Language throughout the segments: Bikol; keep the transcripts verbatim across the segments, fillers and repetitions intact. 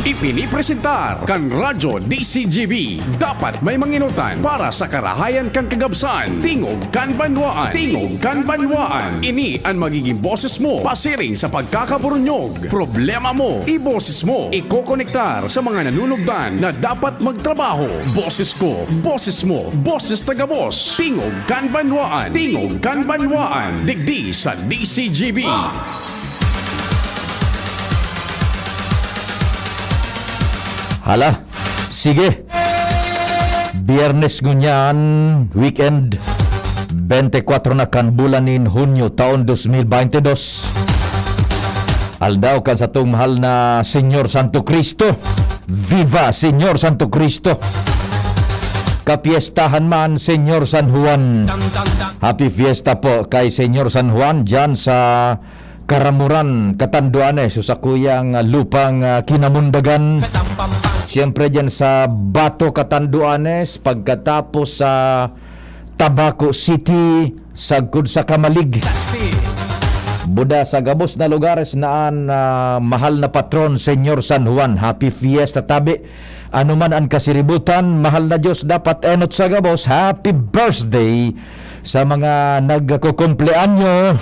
Ipinipresentar kan Radyo D C G B. Dapat may manginutan para sa karahayan kan kagabsan. Tingog kan banwaan. Tingog kan banwaan. Ini an magiging boses mo pasiring sa pagkakaburunyog. Problema mo, iboses mo. Ikokonektar sa mga nanunugdan na dapat magtrabaho. Boses ko, boses mo, boses taga-boss. Tingog kan banwaan. Tingog kan banwaan. Digdi sa D C G B. Hala, sige. Biyernes ngunyan, weekend, twenty-four na kan bulan nin Hunyo, taon dos mil baynte dos. Aldaw kan satong mahal na Señor Santo Cristo. Viva Señor Santo Cristo! Kapiestahan man, Señor San Juan. Happy fiesta po kay Señor San Juan dyan sa Caramoran, Catanduanes, sa sakuyang, ah, lupang, ah, Kinamundagan. Siyempre, dyan sa Bato, Catanduanes, pagkatapos sa Tabaco City, sagkod sa Camalig. Buda sa gabos na lugares na an, ah, mahal na patron, Señor San Juan. Happy Fiesta tabi. Ano man an kasiributan, mahal na Diyos, dapat enot sa gabos. Happy birthday sa mga nagkukumpleanyo.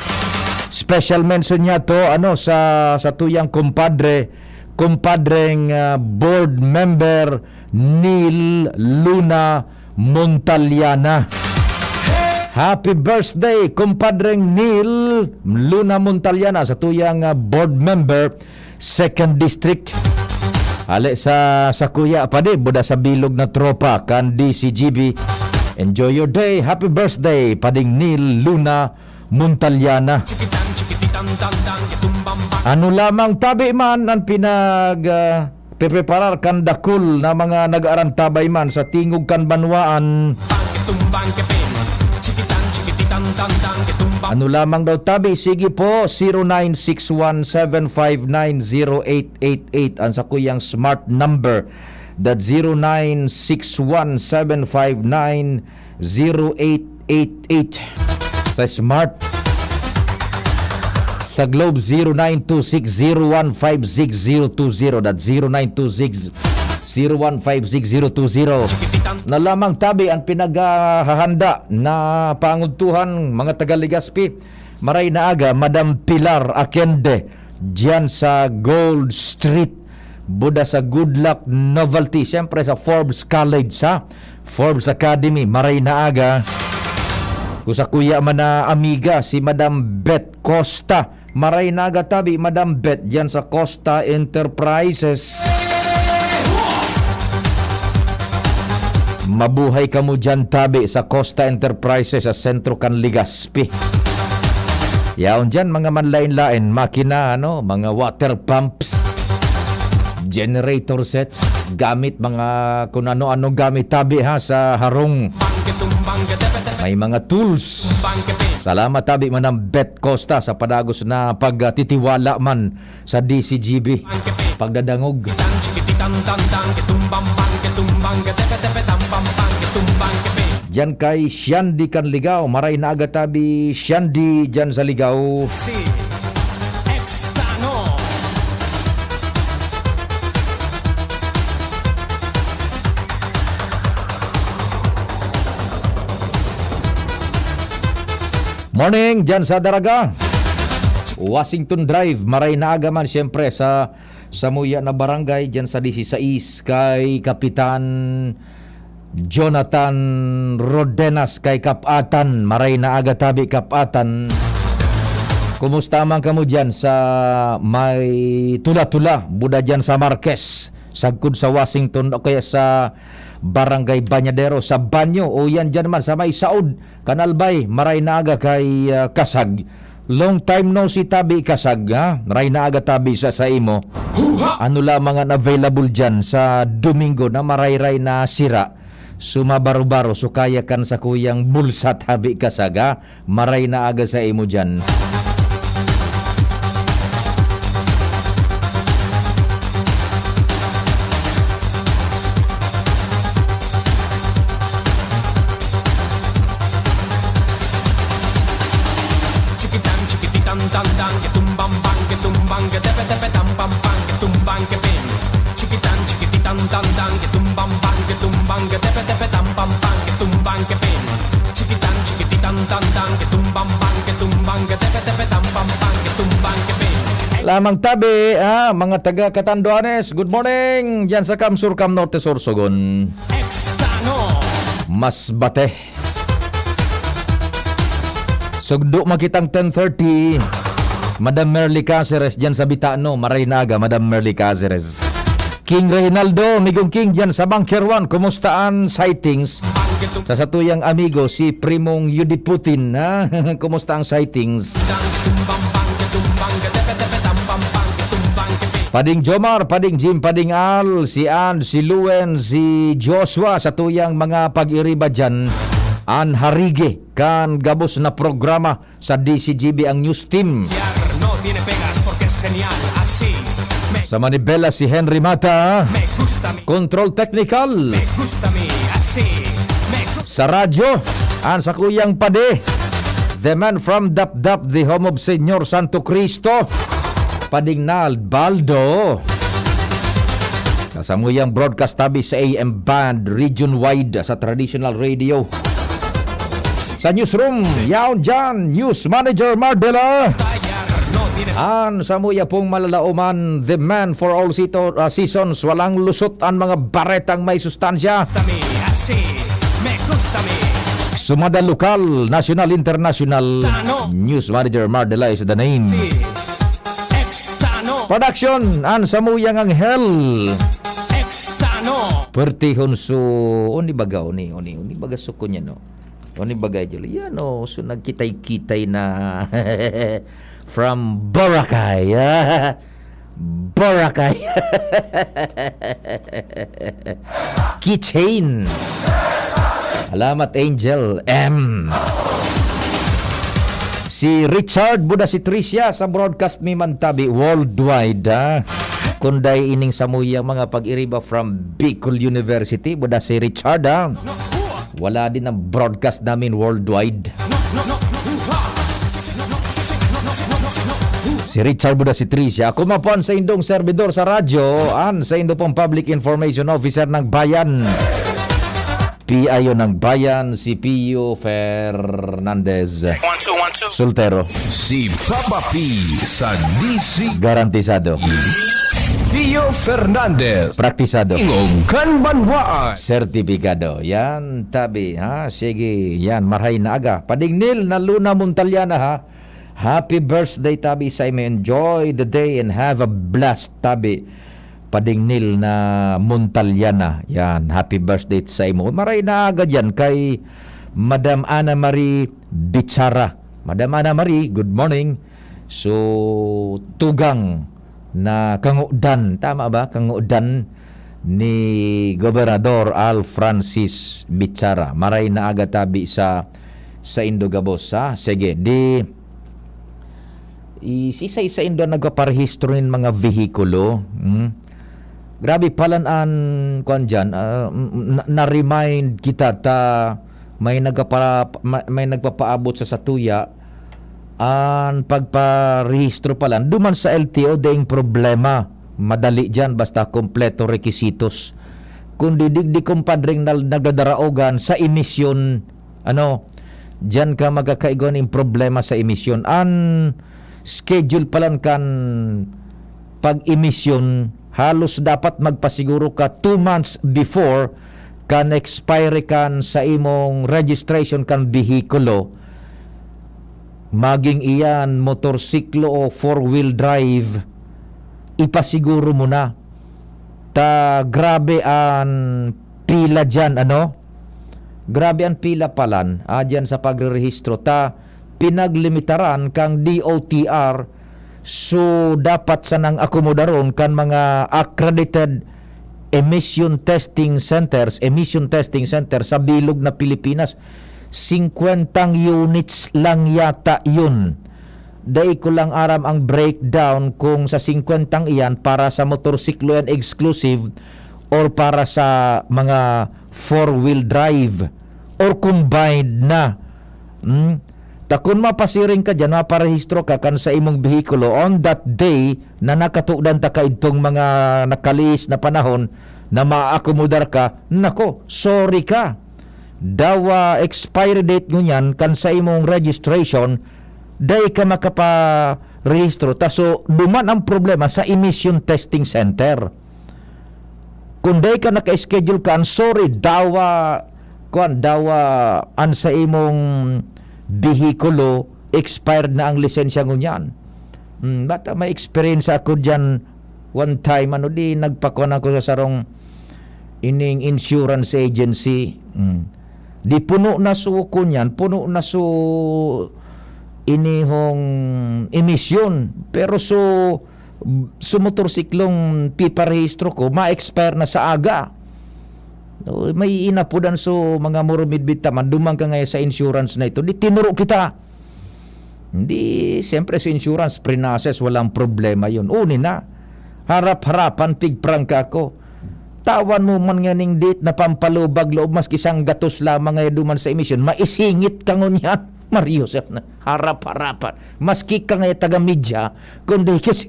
Special mention niya to, ano, sa, sa tuyang kumpadre, kumpadreng, ah, board member Neil Luna Montaliana. Happy birthday, kumpadreng Neil Luna Montaliana, sa tuyang, ah, board member, Second District. Hale sa, sa kuya, padi, buda sa bilog na tropa kan D C G B. Enjoy your day. Happy birthday, Pading Neil Luna Montaliana. Ano lamang tabi man ang pinag, ah, pepreparar kan dakul na mga nag-aarantabay man sa tingog kan banwaan. Ano lamang daw tabi? Sige po, zero nine six one seven five nine zero eight eight eight ang sakuyang smart number. That zero nine six one seven five nine zero eight eight eight. Sa Smart. Sa Globe, zero nine two six zero one five six zero two zero. That's zero nine two six zero one five six zero two zero. Na lamang tabi ang pinaghahanda na pangudtuhan, mga taga Legazpi. Maray na aga, Madam Pilar Akende, diyan sa Gold Street, buda sa Good Luck Novelty, siyempre sa Forbes College, ha? Forbes Academy, maray na aga. Kusa kuya man na amiga, si Madam Beth Costa. Maray na aga tabi, Madam Beth, diyan sa Costa Enterprises. Mabuhay kamo diyan tabi sa Costa Enterprises sa sentro kan Legazpi. Yaon diyan, mga manlaen-laen, makina, ano, mga water pumps, generator sets, gamit, mga kun ano-ano gamit tabi, ha, sa harong. May mga tools. Salamat tabi, Madam Beth Costa, sa padagos na pagtitiwala man sa D C G B. Pagdadangog. Diyan kay Shandy kan Ligao. Maray na aga tabi, Shandy, diyan sa Ligao. Si X Tano. Morning, diyan sa Daraga. Washington Drive, maray na aga man, siyempre, sa samuya na barangay, diyan sa dieciséis, kay Kapitan Jonathan Rodenas, kay Kap-atan. Maray na aga tabi, Kap-atan. Kumusta man kamo diyan sa may Tula-Tula, buda diyan sa Marquez, sagkod sa Washington, o kaya sa Barangay Bañadero, sa Banyo, o yan diyan man sa may saod kan Albay? Maray na aga kay, ah, Kasag. Long time no see tabi, Kasag, ha? Maray na aga tabi sa, sa imo. Ano lamang an available diyan sa Domingo na marayray na sira? Sumabaro-baro, sukaya kan sakuyang bulsa tabi, Kasag, ha? Maray na aga sa imo diyan. Chikitan, chikipitan, tan, tan, ketumbang, bang, ketumbang, ketepe, tepe, tam, pam, pang, ketumbang, kepeng. Chikitan, Ang gatepe-tepe tam pam pang, ketumbang kepeng. Chikitan, chikititan, tan tan, ketumbang bang, ketumbang gatepe-tepe tam pam pang, ketumbang kepeng. Lamang tabi, ah, mga taga Catanduanes, good morning. Diyan sa Cam Sur, Cam Norte, Sorsogon. Extano. Masbate. Sugdo makitang ten thirty. Madam Merly Caceres diyan sa Bitano, maray na aga, Madam Merly Caceres. King Reynaldo, Migong King diyan sa Bunker One, kumusta ang sightings? Sa satuyang amigo, si Primong Yudi Putin, ha? Kumusta ang sightings? Pading Jomar, Pading Jim, Pading Al, si Ann, si Luen, si Joshua, satuyang mga pag-iriba diyan, an harigi kan gabos na programa sa D C G B ang news team. Gobyerno tiene pegas porque es genial, así. Me, sa manibela si Henry Mata. Me gusta mi. Control technical. Me gusta mi, así. Me gu- Sa radyo, an sakuyang padi. The man from Dapdap, the home of Señor Santo Cristo. Pading Nald Baldo. Sa samuyang broadcast tabi sa A M band, region-wide, sa traditional radio. Sa newsroom, yaon dyan, News Manager Mardela. An samuya pong malalaoman, the man for all sito-, ah, seasons, walang lusot an mga baretang may sustansya. Sumada lokal, national, international, News Manager Mardela is the name. Production, an samuyang anghel. Extano. Pertihon su-, oni baga, oni, oni, oni baga sukon niya, no? Oni baga, Jul? Yan, oh, so nagkitay-kitay na from Boracay. Boracay. Keychain. Salamat, Angel M. Si Richard Buda, si Tricia sa broadcast mi man tabi worldwide, ha? Kunday ining samuya mga pag-iriba from Bicol University, Buda si Richard, ha? Wala din ang broadcast namin worldwide. Si Richard Buda, si Tricia. Ako mapon sa indong servidor sa radyo, an sa indo pong public information officer ng bayan. P I O ng bayan, si Pio Fernandez. One, two, one, two. Soltero. Si Papa P sa D C. Garantisado. Pio Fernandez. Praktisado. Ingog kan banwaan. Sertipikado. Yan, tabi, ha? Sige, yan. Marhay na aga. Pading Nil na Luna Montaliana, ha? Happy birthday, tabi, sa imo. Enjoy the day and have a blast, tabi. Pading Nil na Montaliana. Yan. Happy birthday sa imo. Maray na aga dyan kay Madam Ana Marie Bichara. Madam Ana Marie, good morning. So, tugang na kangudan, tama ba? Kangudan ni Gobernador Al Francis Bichara. Maray na aga tabi sa, sa indo gabos, ha? Sige, di, i-, isa-isa indo nagpaparehistro nin mga vehikulo. Hmm? Grabe palan an, kuwan dyan, ah, m-, na, na-remind kita ta may nagpapa-, ma-, may nagpapaabot sa satuya, an pagparehistro palan. Duman sa L T O, daing problema. Madali dyan, basta kompleto requisitos. Kundi digdi, kumpadring nal-, nagdadaraogan sa emisyon, ano, diyan ka magkakaigwa nin problema sa emisyon. An schedule palan kan pag-emisyon, halos dapat magpasiguro ka two months before kan expiry kan sa imong registration kan behikulo, maging iyan motorsiklo o four-wheel drive, ipasiguro mo na. Ta grabe an pila diyan, ano? Grabe an pila palan, ah, diyan sa pagrerehistro. Ta pinaglimitaran kang D O T R, so dapat sanang akomodaron kan mga accredited emission testing centers, emission testing center sa bilog na Pilipinas. Singkwentang units lang yata yun. Dai ko lang aram ang breakdown kung sa singkwentang iyan para sa motorsiklo yan exclusive or para sa mga four-wheel drive or combined na. Hmm? Ta kun mapasiring ka diyan, maparehistro ka kan sa imong behikulo on that day na nakatudan ta kaidtong mga nakalihis na panahon, na maakomodar ka, nako, sorry ka. Dawa expiry date ngunyan kan sa imong registration, dai ka makaparehistro. Ta so, duman ang problema sa emission testing center. Kung dai ka naka-schedule kan, sorry, dawa, kuwan, dawa an sa imong behikulo, expired na ang lisensya ngunyan. Hmm, bata may experience ako diyan one time, ano, di nagpakuan ako sa sarong ining insurance agency. Hmm. Di puno na so kunyan, puno na so inihong emisyon. Pero so, so motorsiklong piparehistro ko, ma-expire na sa aga. O, may inapudan so mga murumidbid ta man, duman ka ngayon sa insurance na ito. Di tinuro kita. Hindi, siyempre sa insurance, pre-nases, walang problema yun. Uni na, harap-harapan, pigprangka ako. Tawan mo man nga ning date na pampalubag loob, maski sanggatos lamang ngayon duman sa emission, maisingit ka ngunyan. Mario Joseph na, harap-harapan. Maski ka ngayon taga-media, kundi kasi,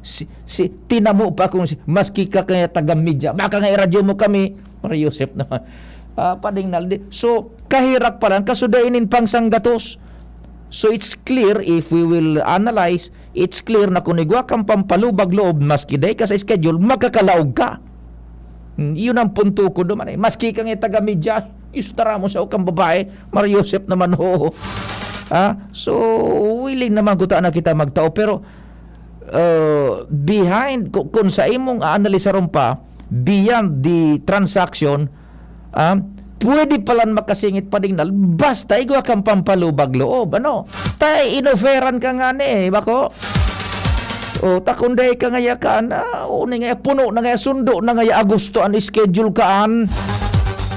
si, si, tinamo pa akong si, maski ka ngayon taga-media, baka nga iradyo mo kami, Mario Joseph naman. Ah, padingnal di. So, kahirak pa lang, kaso dai nin pang sanggatos. So, it's clear, if we will analyze, it's clear na kung igwa kang pampalubag loob, maski dai ka sa schedule, makakalaog ka. Hmm, yun ang punto ko duman eh. Maski ka nga taga-media, istara mo sa ukang babae, Mario Joseph naman, oo. Ah, so, willing naman kuta na kita magtao, pero, uh, behind, ku-, kung sa imong aanalisaron pa, beyond the transaction, ah, pwede palan makasingit padingnal, basta igwa kang pampalubag loob, ano? Tay, inoferan ka nga ni, bako? O, ta kung dai ka ngaya kan, ah, o, ni ngaya puno na ngaya, sundo na ngaya, Agosto an schedule kaan.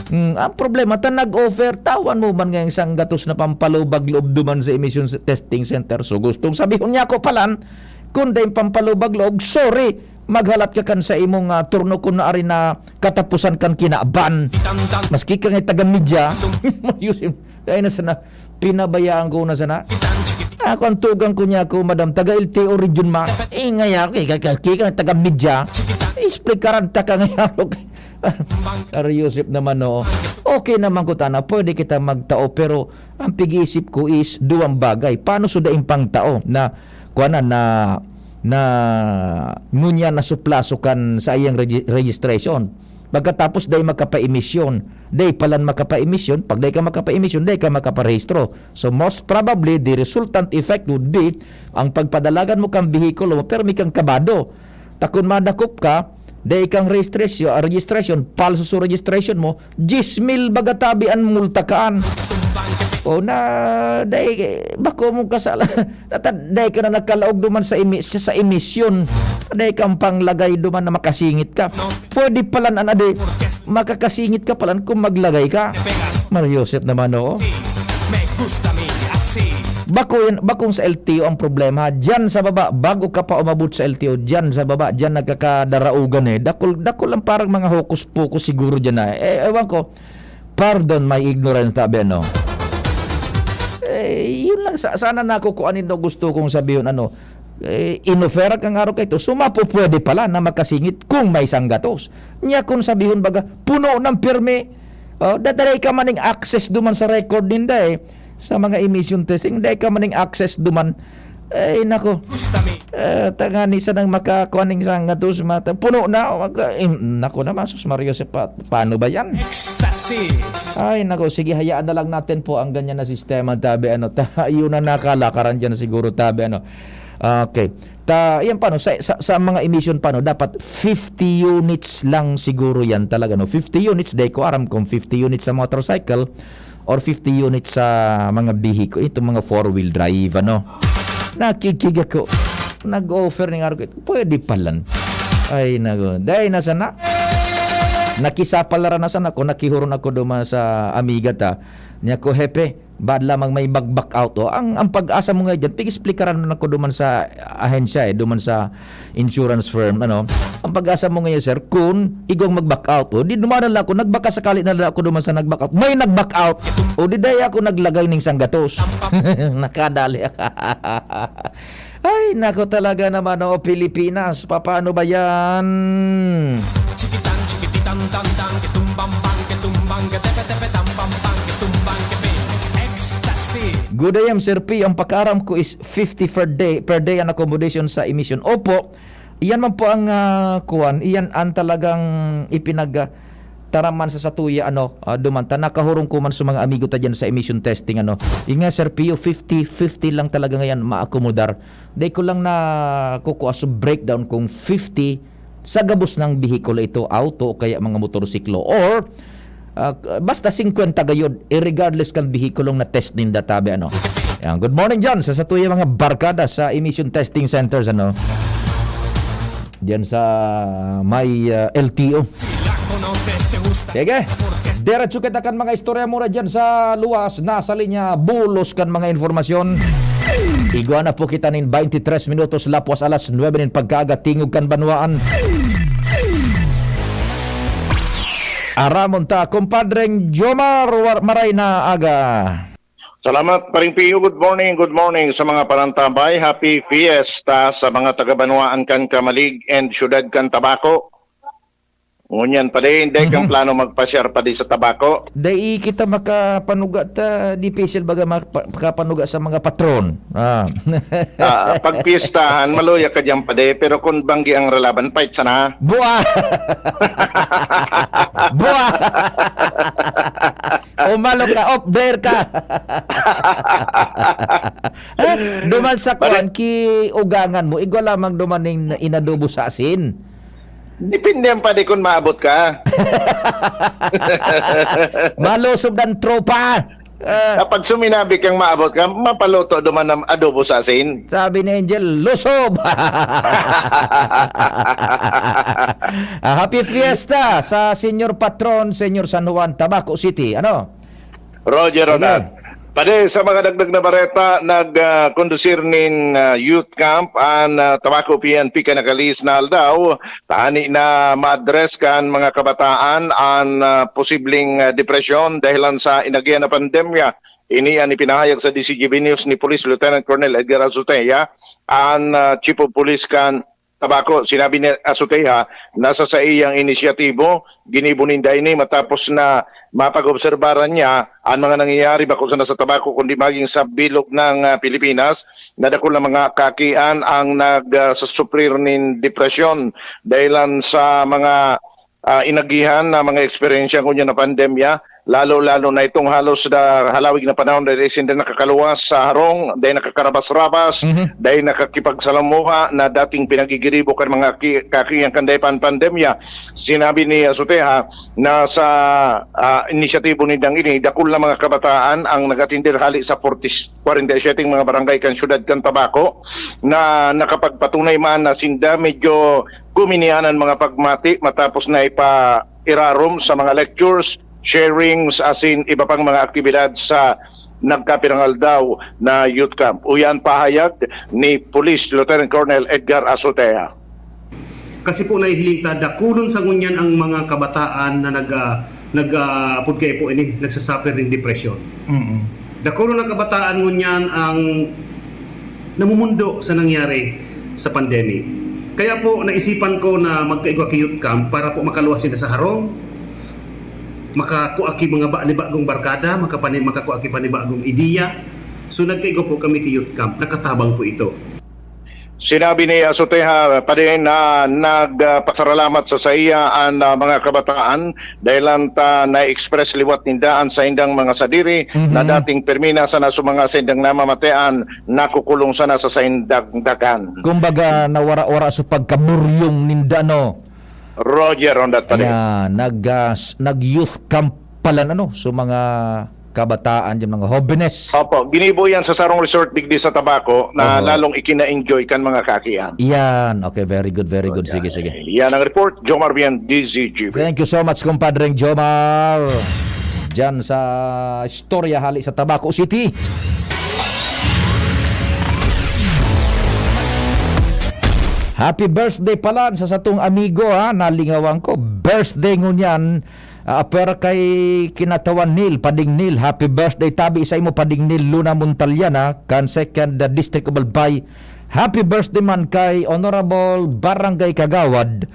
Hmm, ang problema, ta nag-offer, tawan mo man ngayang sanggatos na pampalubag loob duman sa emission s-, testing center. So, gustong sabihon niya ako palan, kung dai pampalubag loob, sorry, maghalat ka kan sa imong, ah, turno kun naari na katapusan kan kinaban. Maski ka nga taga-media, Yusim, dai na sana, pinabayaan ko na sana. Ako ang tugang ko niya ako, madam, taga-L T O region ma. Eh, ngaya, kika, kika, kika, taga-media. Explikaran ta ka ngaya. Ari Yusip naman, no. Okay naman ko tana, pwede kita magtao, pero ang pig-iisip ko is duwang bagay. Paano so daing pangtao na, kuwan na, na, na ngunyan na suplaso kan sa iyang regi-, registration? Pagkatapos, dai makapaimisyon. Dai palan makapaimisyon. Pag dai ka makapaimisyon, dai ka makaparehistro. So, most probably, the resultant effect would be, ang pagpadalagan mo kang behikulo mo, pero may kang kabado. Ta kun madakop ka, dai kang registration, ah, registration, palso so registration mo, diyes mil baga tabi an multa kaan. O na, dai, bako mo kasala. Nata-, dai ka na nakalaog duman sa imi-, sa, sa emisyon. Dai kang panglagay duman na makasingit ka. Pwede palan an adi, makakasingit ka palan kung maglagay ka. Mario Joseph naman, oo. Me gusta mi así. Bako yan, bakong sa L T O ang problema. Diyan sa baba, bago ka pa umabot sa L T O, diyan sa baba, diyan nagkakadaraugan eh. Dakul, dakul ang parang mga hokus-pokus siguro diyan na. Eh, ewan ko. Pardon my ignorance, tabi, ano. Eh, yun lang. Sa-, sana nakukuha nindo gusto kong sabihin, ano. Eh, inofera kang araw kaito. So, mapupwede pala na makasingit kung may sanggatos. Niya kung sabihon baga, puno ng pirmi. Oh, dadalay ka maning access duman sa record ninda eh. Sa mga emission testing, dai ka maning access duman. Ay, nako. Gusta mi. Eh, tangani sa nang makakuha ning sanggatos, mata-, puno na. Mag-, im-, nako naman, sus Mario, sa pa-, paano ba yan? Ecstasy. Ay, nako, sige, hayaan na lang natin po ang ganyan na sistema, tabi, ano, ta-, yun ang nakalakaran dyan siguro, tabi, ano. Okay. Ta, yan pa, no, sa, sa, sa mga emission pa, no, dapat fifty units lang siguro yan talaga, no? Fifty units, dai ko aram kung fifty units sa motorcycle or fifty units sa mga bihiko, itong mga four-wheel drive, ano? Nakikig ako. Nag-offer ni Arco, pwede palan. Ay, nago. Dai na sana. Nakisapalaran na sana ko, nakihuron ako duman sa amiga ta. Niya ko, "Hepe, bad lamang may mag-back out." O, ang, ang pag-asa mo nga dyan, pig-explikaran na ako duman sa ahensya eh, duman sa insurance firm, ano. Ang pag-asa mo ngayon, sir, kung igwang mag-back out, o, di duman na lang ako, nagbaka sakali na lang ako duman sa nag-back out. May nag-back out. O, di dai ako naglagay ning sanggatos. Nakadali. Ay, nako talaga naman, oh, Pilipinas. Papaano ba yan? Ecstasy. Good A M, Sir P. Ang pakaaram ko is fifty per day, per day an accommodation sa emission. Opo, iyan man po ang, ah, kuwan, iyan ang talagang ipinag, ah, taraman sa satuya, ano, ah, duman ta. Nakahurong ko man sa mga amigo ta dyan sa emission testing, ano. Yun nga, Sir Pio, fifty fifty lang talaga ngayon maakomodar. Dai ko lang na kukua sa breakdown kung fifty sa gabos ng bihikulo ito, auto o kaya mga motorsiklo, or, ah, basta singkwenta gayod, irregardless kan bihikulong na test ninda, tabi, ano. Yan. Good morning dyan sa, sa tuyang mga barkada sa emission testing centers, ano. Diyan sa may, ah, L T O. Sige. Diretso kita kan mga istorya mura dyan sa luwas. Nasa linya, bulos kan mga informasyon. Igwa na po kita nin twenty-three minutos lapwas alas nuebe nin pagkaaga, tingog kan banwaan. Aramon ta, kumpadreng Jomar, war-, maray na aga. Salamat, Paring Pio. Good morning, good morning sa mga parantabay. Happy Fiesta sa mga taga-banwaan kan Camalig and Siyudad kan Tabaco. Ngunyan pa din, dai kang Mhm. plano magpasyar pa di sa Tabaco? Dai kita makapanuga ta, dipisil baga mapa-, makapanuga sa mga patron. Ah. Ah, pag piestahan, maluya ka diyan pa di, pero kung banggi ang ralaban, pait sana. Buwa! Buwa! Umalo ka, off there ka. Eh, duman sa Pare- kuwan, kiugangan mo, igwa lamang duman ning inadobo sa asin. Depende yan, padi, kung maabot ka. Malusob ng tropa. Ah. Kapag suminabi kang maabot ka, mapaluto duman ang adobo sa asin. Sabi ni Angel, "Lusob!" Ah, happy fiesta sa Senior Patron, Senior San Juan, Tabaco City. Ano? Roger, Roger. Ronald. Padi, sa mga dagdag na bareta, nag, ah, kondusir nin, ah, youth camp an, ah, Tabaco P N P kan nakalihis na aldaw, tani na ma-address kan mga kabataan an, ah, posibleng, ah, depresyon dahilan sa inagihan na pandemya. Ini an ipinahayag sa D C G B News ni Police Lieutenant Colonel Edgar Azutea, an, ah, Chief of Police kan Tabaco. Sinabi ni Azutea na sa saiyang inisyatibo, ginibo ninda ini matapos na mapag-obserbaran niya an mga nangyayari bako sana sa Tabaco kundi maging sa bilog ng, ah, Pilipinas, na dakul na mga kaakian ang nag, ah, susuprir nin depresyon dahilan sa mga, ah, inagihan na mga eksperyensya ngunyan na pandemya. Lalo-lalo na itong halos na halawig na panahon, dai sinda nakakaluwas sa harong, dai nakakarabas-rabas, Mhm. dai nakakipagsalamuha na dating pinagigiribo kan mga ki-, kakiyan kan dai pa an pandemya. Sinabi ni Azutea na sa, ah, inisyatibo nindang ini, dakul na mga kabataan ang nag-atender hali sa forty, kwarenta y siyete mga barangay kan siyudad kan Tabaco na nakapagpatunay man na sinda medyo guminian an mga pagmati matapos na ipa-, irarom sa mga lectures, sharings, asin iba pang mga aktibidad sa nagkapirang aldaw na youth camp. Uya an pahayag ni Police Lieutenant Colonel Edgar Azotea. Kasi po nahihiling ta, dakulon sa ngunyan ang mga kabataan na nag, ah, nag, ah, apod kaipo ini, nagsasuffer nin depresyon. Mm. Dakulon na kabataan ngunyan ang namumundo sa nangyari sa pandemic. Kaya po, naisipan ko na magkaigwa ki youth camp para po makaluwas sinda sa harong, makakua ki mga ba-, panibagong barkada, makapani-, makakua ki panibagong ideya. So, nagkaigwa po kami ki youth camp. Nakatabang po ito. Sinabi ni Azotea pa din na nagpasaralamat sa saiya an, ah, mga kabataan dahilan ta na-express liwat ninda an saindang mga sadiri na Mhm. dating pirmi na sana sa mga saindang namamatean, nakukulong sana sa saindang dagan. Kumbaga, nawara-wara sa pagkaburyong ninda, no? Roger, on that pa din. Ayan, nag, ah, s-, nag-youth camp pala, ano, so mga kabataan dyan, mga hobenes. Opo, ginibo yan sa sarong resort digdi sa Tabaco na Oho. lalong ikina-enjoy kan mga kaakian. Yan. Okay, very good, very good. Sige, sige. Yan ang report, Jomar Bien, D Z G B. Thank you so much, kumpadreng Jomar. Diyan sa istorya hali sa Tabaco City. Happy birthday pala sa satong amigo, ha, nalingawan ko. Birthday ngunyan, ah, apwera kay Kinatawan Neil, Pading Neil. Happy birthday tabi sa imo, Pading Neil Luna Montalyan, ha, kan second, ah, District of Albay. Happy birthday man kay Honorable Barangay Kagawad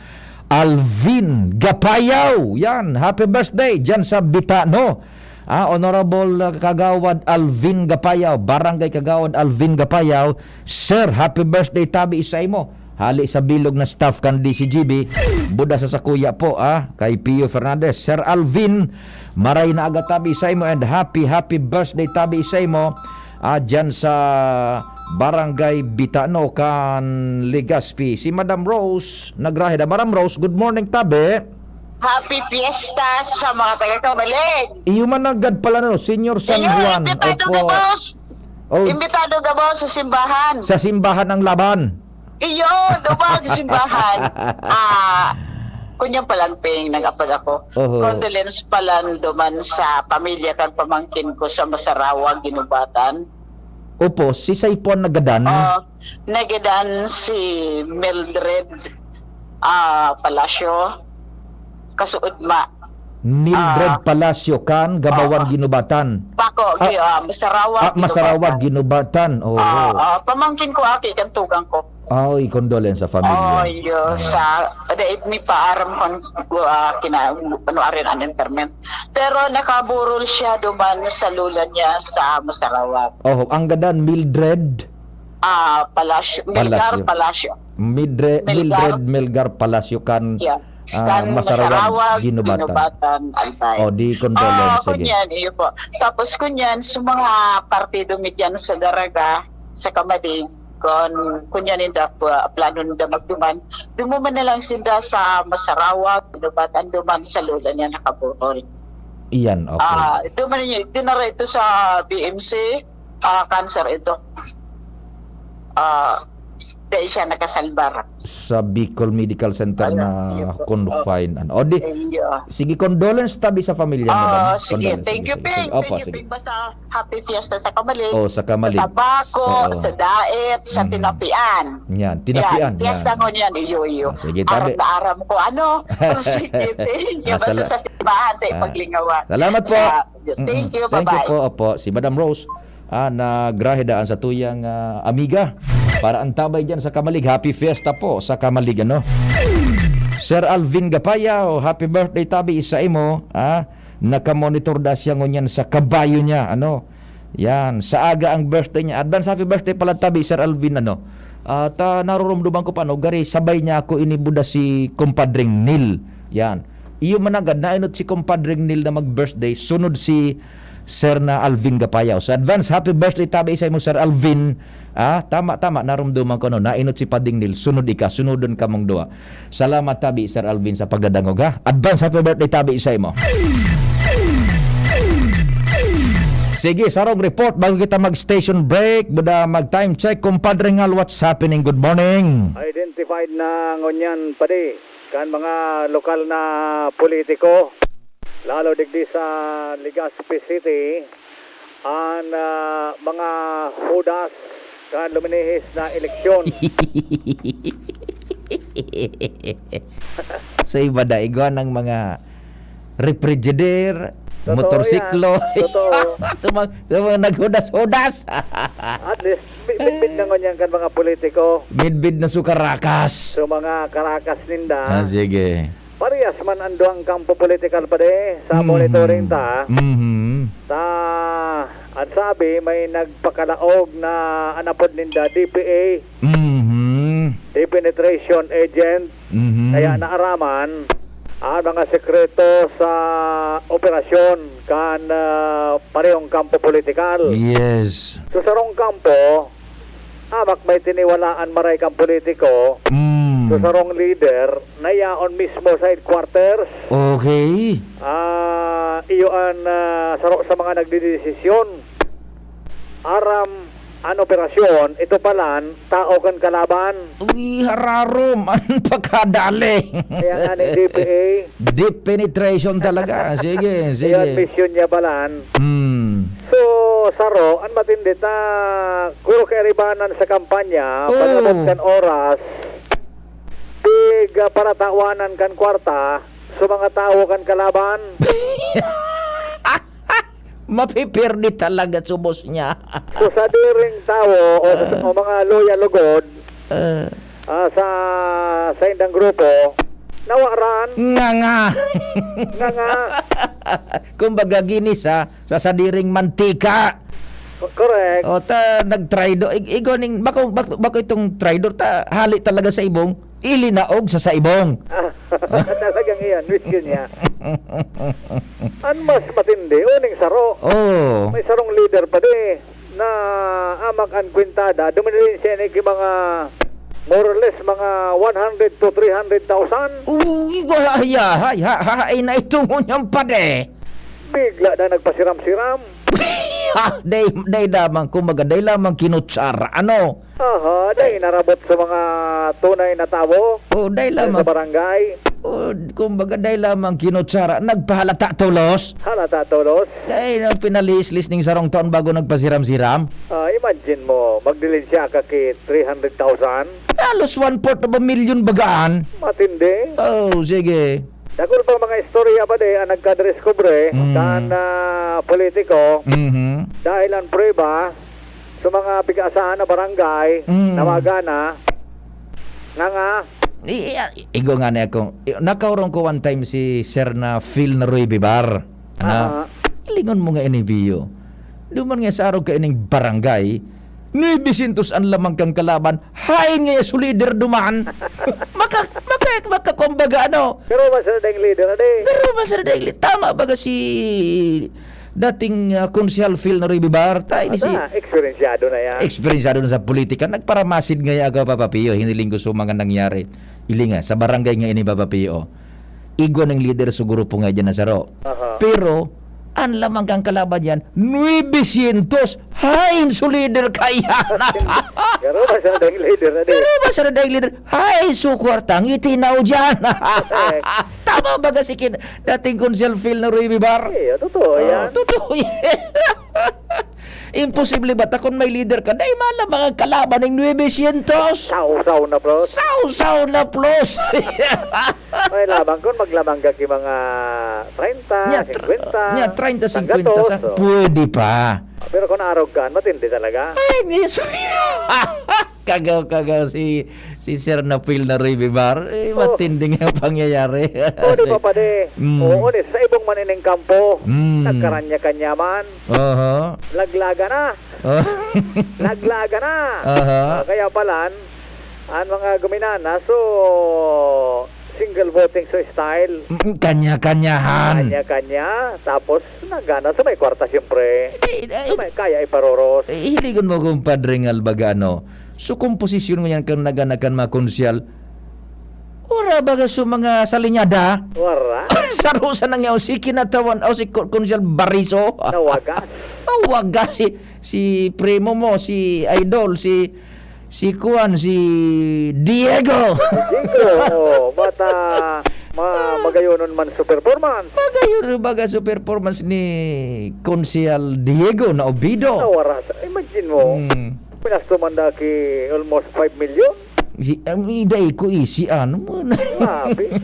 Alvin Gapayaw. Yan, happy birthday diyan sa Bitano. Ah, Honorable, ah, Kagawad Alvin Gapayaw, Barangay Kagawad Alvin Gapayaw. Sir, happy birthday tabi sa imo. Hali sa bilog na staff kan D C G B, buda sa sakuya po, ah, kay Pio Fernandez. Sir Alvin, maray na aga tabi sa imo and happy, happy birthday tabi sa imo, ah, dyan sa Barangay Bitano kan Legazpi. Si Madam Rose, nagrahe na. Madam Rose, good morning tabi. Happy Fiesta sa mga taga-Camalig. Iyo man nanggad pala, no, Senior San Iyo, Juan. Imbitado Opo. Gabos. Oh. Imbitado gabos sa simbahan. Sa simbahan ang laban. Iyo, duman sa simbahan. Ah, kunyan palan, Ping, nag-apod ako. Oho. Condolence palan duman sa pamilya kan pamangkin ko sa Masarawa, Ginubatan. Opo, si Saipon nagadan. Oh, nagadan si Mildred, ah, Palacio. Kasuod ma. Mildred Ah. Palacio kan Gabawan, Oo. Ginubatan. Bako, Ah, gi-, ah, Masarawa, ah, Masarawa, Ginubatan. Ginubatan. Oo. Ah, ah, pamangkin ko, aki, kan tugang ko. Ay, condolence sa family. Oh, iyo, sa, dai mi pa aram kung, ah, kina-, ano arin an interment. Pero nakaburol siya duman sa lola niya sa Masarawa. Oh, ang gadan, Mildred? Ah, Palacio, Melgar Palacio. Palacio. Midre-, Melgar. Mildred Melgar Palacio kan, Yeah. ah, Kan Masarawan, Masarawan, Ginubatan. Ginubatan, Albay. Oh, di condolence, Oh, sige. Kunyan, iyo po. Tapos kunyan, sa mga partido mi dyan sa Daraga, sa Camalig, kun, kunyan ninda, pa-, plano ninda magduman, dumuman na lang sinda sa Masarawan, Ginubatan, duman sa lola niya nakaburol. Iyan, okay. Ah, duman ninyo, dinara ito sa B M C, ah, cancer ito. Ah, dahil siya nakasalbar. Sa Bicol Medical Center Ano, na yun po. Confine, ano. O di, Ayun. Sige, condolence tabi sa pamilya mo, Ah, ma'am. Sige. Condolence Thank tabi you, sa Ping. Opo, Thank you, sige. Ping. Basta happy fiesta sa Camalig, Oh, sa Camalig. Sa Tabaco, Oo. Sa Daet, sa Mm. Tinapian. Yan, Tinapian, Yan, fiesta yan. Ngunyan, iyo, iyo. Ah, sige, Aram tabi. Na aram ko, ano? Oh, sige, thank you. Ah, Basta sala-, sa simbahan, sa ah, ipaglingawan. Salamat po. Sa, Mm-mm. Thank you, Thank you bye-bye. Po, opo. Si Madam Rose, ah, nagrahe daan sa tuyang, ah, amiga. Para antabay dyan sa Camalig. Happy Fiesta po sa Camalig, ano? Sir Alvin Gapayaw, happy birthday tabi sa imo, ah. Nakamonitor da siya ngunyan sa kabayo niya, ano? Yan, sa aga ang birthday niya. Advance happy birthday pala tabi, Sir Alvin, ano? At, ah, narurumduman ko pa, no? Gari, sabay niya ako inibuda si Compadreng Neil. Yan. Iyo managad, nainot si Compadreng Neil na mag-birthday, sunod si Sir na Alvin Gapayaw. So, advance happy birthday tabi sa imo, Sir Alvin. Ah, tama, tama, narumduman ko, no? Nainot si Pading Neil, sunod ika, sunodon kamong duwa. Salamat tabi, Sir Alvin, sa pagdadangog, ha? Advance happy birthday tabi sa imo. Sige, sarong report bago kita mag-station break, buda mag-time check. Compadre Ngal, what's happening? Good morning. Identified na ngunyan, padi, kan mga lokal na politiko, lalo digdi sa Legazpi City, an, ah, mga hudas kan luminihis na eleksyon. Sa iba, daigwa ng mga refrigerator, Totoo motorsiklo. Yan. Totoo. Sa mga, sa mga naghudas-hudas. At least, mi-, midbid na ngunyan kan mga politiko. Midbid na su karakas. Sa mga karakas ninda. Ah, sige. Parehas man ang duwang kampo politikal, padi, sa Mhm. monitoring ta. Mhm. Ta, ang sabi, may nagpakalaog na an apod ninda, D P A. Mhm. Depenetration agent. Mhm. Kaya naaraman ang mga sekreto sa operasyon kan, ah, parehong kampo politikal. Yes. Sa sarong kampo, amak may tiniwalaan maray kan politiko, Mm. sa sarong leader na yaon mismo sa headquarters. Okay. Ah, iyo an, ah, saro sa mga nagdedesisyon. Aram an operasyon, ito palan, tao kan kalaban. Uy, hararom, an pakadali. Kaya nga ni D P A. Deep penetration talaga. Sige, sige. Yan, misyon niya palan. Hmm. So, saro, an matindi ta, guro kairibanan sa kampanya, Oo. Pag-abot kan oras, pig, ah, paratawanan kan kwarta, sa mga tawo kan kalaban. Mapipirdi talaga subos niya. So, sa diring tawo o, Ah. o mga loyal lugod, Ah. ah, sa, sa indang grupo, Nawaran. Nga nga. Nga nga. Kumbaga, ginisa sa sadiring mantika. Co-, correct. O, ta, nagtraidor. Ig-, igwa ning, bako, bako, bako itong traidor, ta, hali talaga sa ibong, ilinaog sa saibong. Ah, talagang iyan, wish ko niya. Ang mas matindi, uning saro. Oo. May sarong leader pa di, na amak an kwentada, dumidilinsiya ini ki mga, more or less, mga one hundred to three hundred thousand. Uy, ha, ha, ha, ha, ay na itong unyang pade. Bigla na nagpasiram-siram. Ha, day, day lamang, kumbaga, day lamang kinutsara, ano? Aha, day narabot sa mga tunay na tawo. Oh, day sa lamang. Barangay. Oh, kumbaga, day lamang kinutsara, nagpahalata tolos. Halata tolos. Day na pinalislis ning sarong taon bago nagpasiram-siram. Ah, imagine mo, magdilin siya ka ki three hundred thousand. Halos one-fourth of a million bagaan. Matindi. Oh, sige. Dakul pa mga istorya pa di ang nagkadiskubre Mm. kan, ah, politiko. Mhm. Dahil ang prueba sa mga pigkaasahan na barangay, Mm. nawagan na, nga nga. I-, i-, igo nga niya kung, i-, nakaurong ko one time si Sir na Phil na Ruy Bibar. Ana, Aha. Lingon mo nga ini, Bio. Duman nga sa arog ka ining barangay, nuebe syentos an lamang kan kalaban, hain nga su leader duman. Maka-, maka-, makakumbaga, ano? Pero man sa daing leader, adi. Pero man sa daing li-, tama baga si dating, ah, Konsehal Phil na Ruy Bibar? Ta, ini si Ata, eksperensyado na yan. Eksperensyado na sa politika. Nagparamasid nga ako, Papa Pio. Hiniling ko sa mga nangyari. Ilinga, sa barangay nga ini, Papa Pio. Igwa ning lider sa grupo nga diyan na saro. Aha. Pero, an lamang kang kalaban diyan, nuebe syentos. Hain su lider kaya na. Pero ba siya dahil leader na di? Pero ba siya dahil leader? Hay, su kwartang itinaw diyan. Correct. Tama ba kasi kin-, dating Konsehal Phil na Ruy Bibar? Eh, totoo Oh, yan. Totoo yan. Imposible ba ta kung may lider ka, dai man lang mga kalaban ning nuebe syentos? Sausaw na plus. Sausaw na plus. May lamang kun maglamang ka ki mga treinta, Nya, tr-, singkwenta, nya, treinta, singkwenta sa, sanggatos, oh. Pwede pa. Pero kung arog ka, matindi talaga. Ay, ni-, sorry. Kagaw, kagaw si, si Sir Napil na Ruy Bibar. Eh, Oh. Matinding ang pangyayari. Oh, di ba, pade? Mm. Oo, ni, sa ibong man ining kampo, Mm. nagkaranya-kanya man. Oho. Laglaga na. Oh. Laglaga na. Aha. Ah, kaya palan, ang mga guminana, so, single voting so style. Mm, kanya-kanyahan. Kanya-kanya. Tapos, nagana sa may kwarta, siyempre. Eh, eh, Sa may kaya iparoros. Eh, hiligon mo, kumpadre, nga albaga, ano? So, komposisyon mo yan kang nagana kan mga konsyal. Ora baga sa mga salinyada? Wara. Sarusa na nga, o si kinatawan, o si Ko-, Konsyal Bariso. Nawagas. Nawagas si, si primo mo, si idol, si, si Kuan, si Diego. Diego, oh, but, ah, ma-, magayonon man sa performance. Magayon baga sa performance ni Konsyal Diego na Obido. Nawara sa, imagine mo, Hmm. pinasto man da ki almost five million. Si, um, dai ko isi, ano mo na? Grabe. Eh,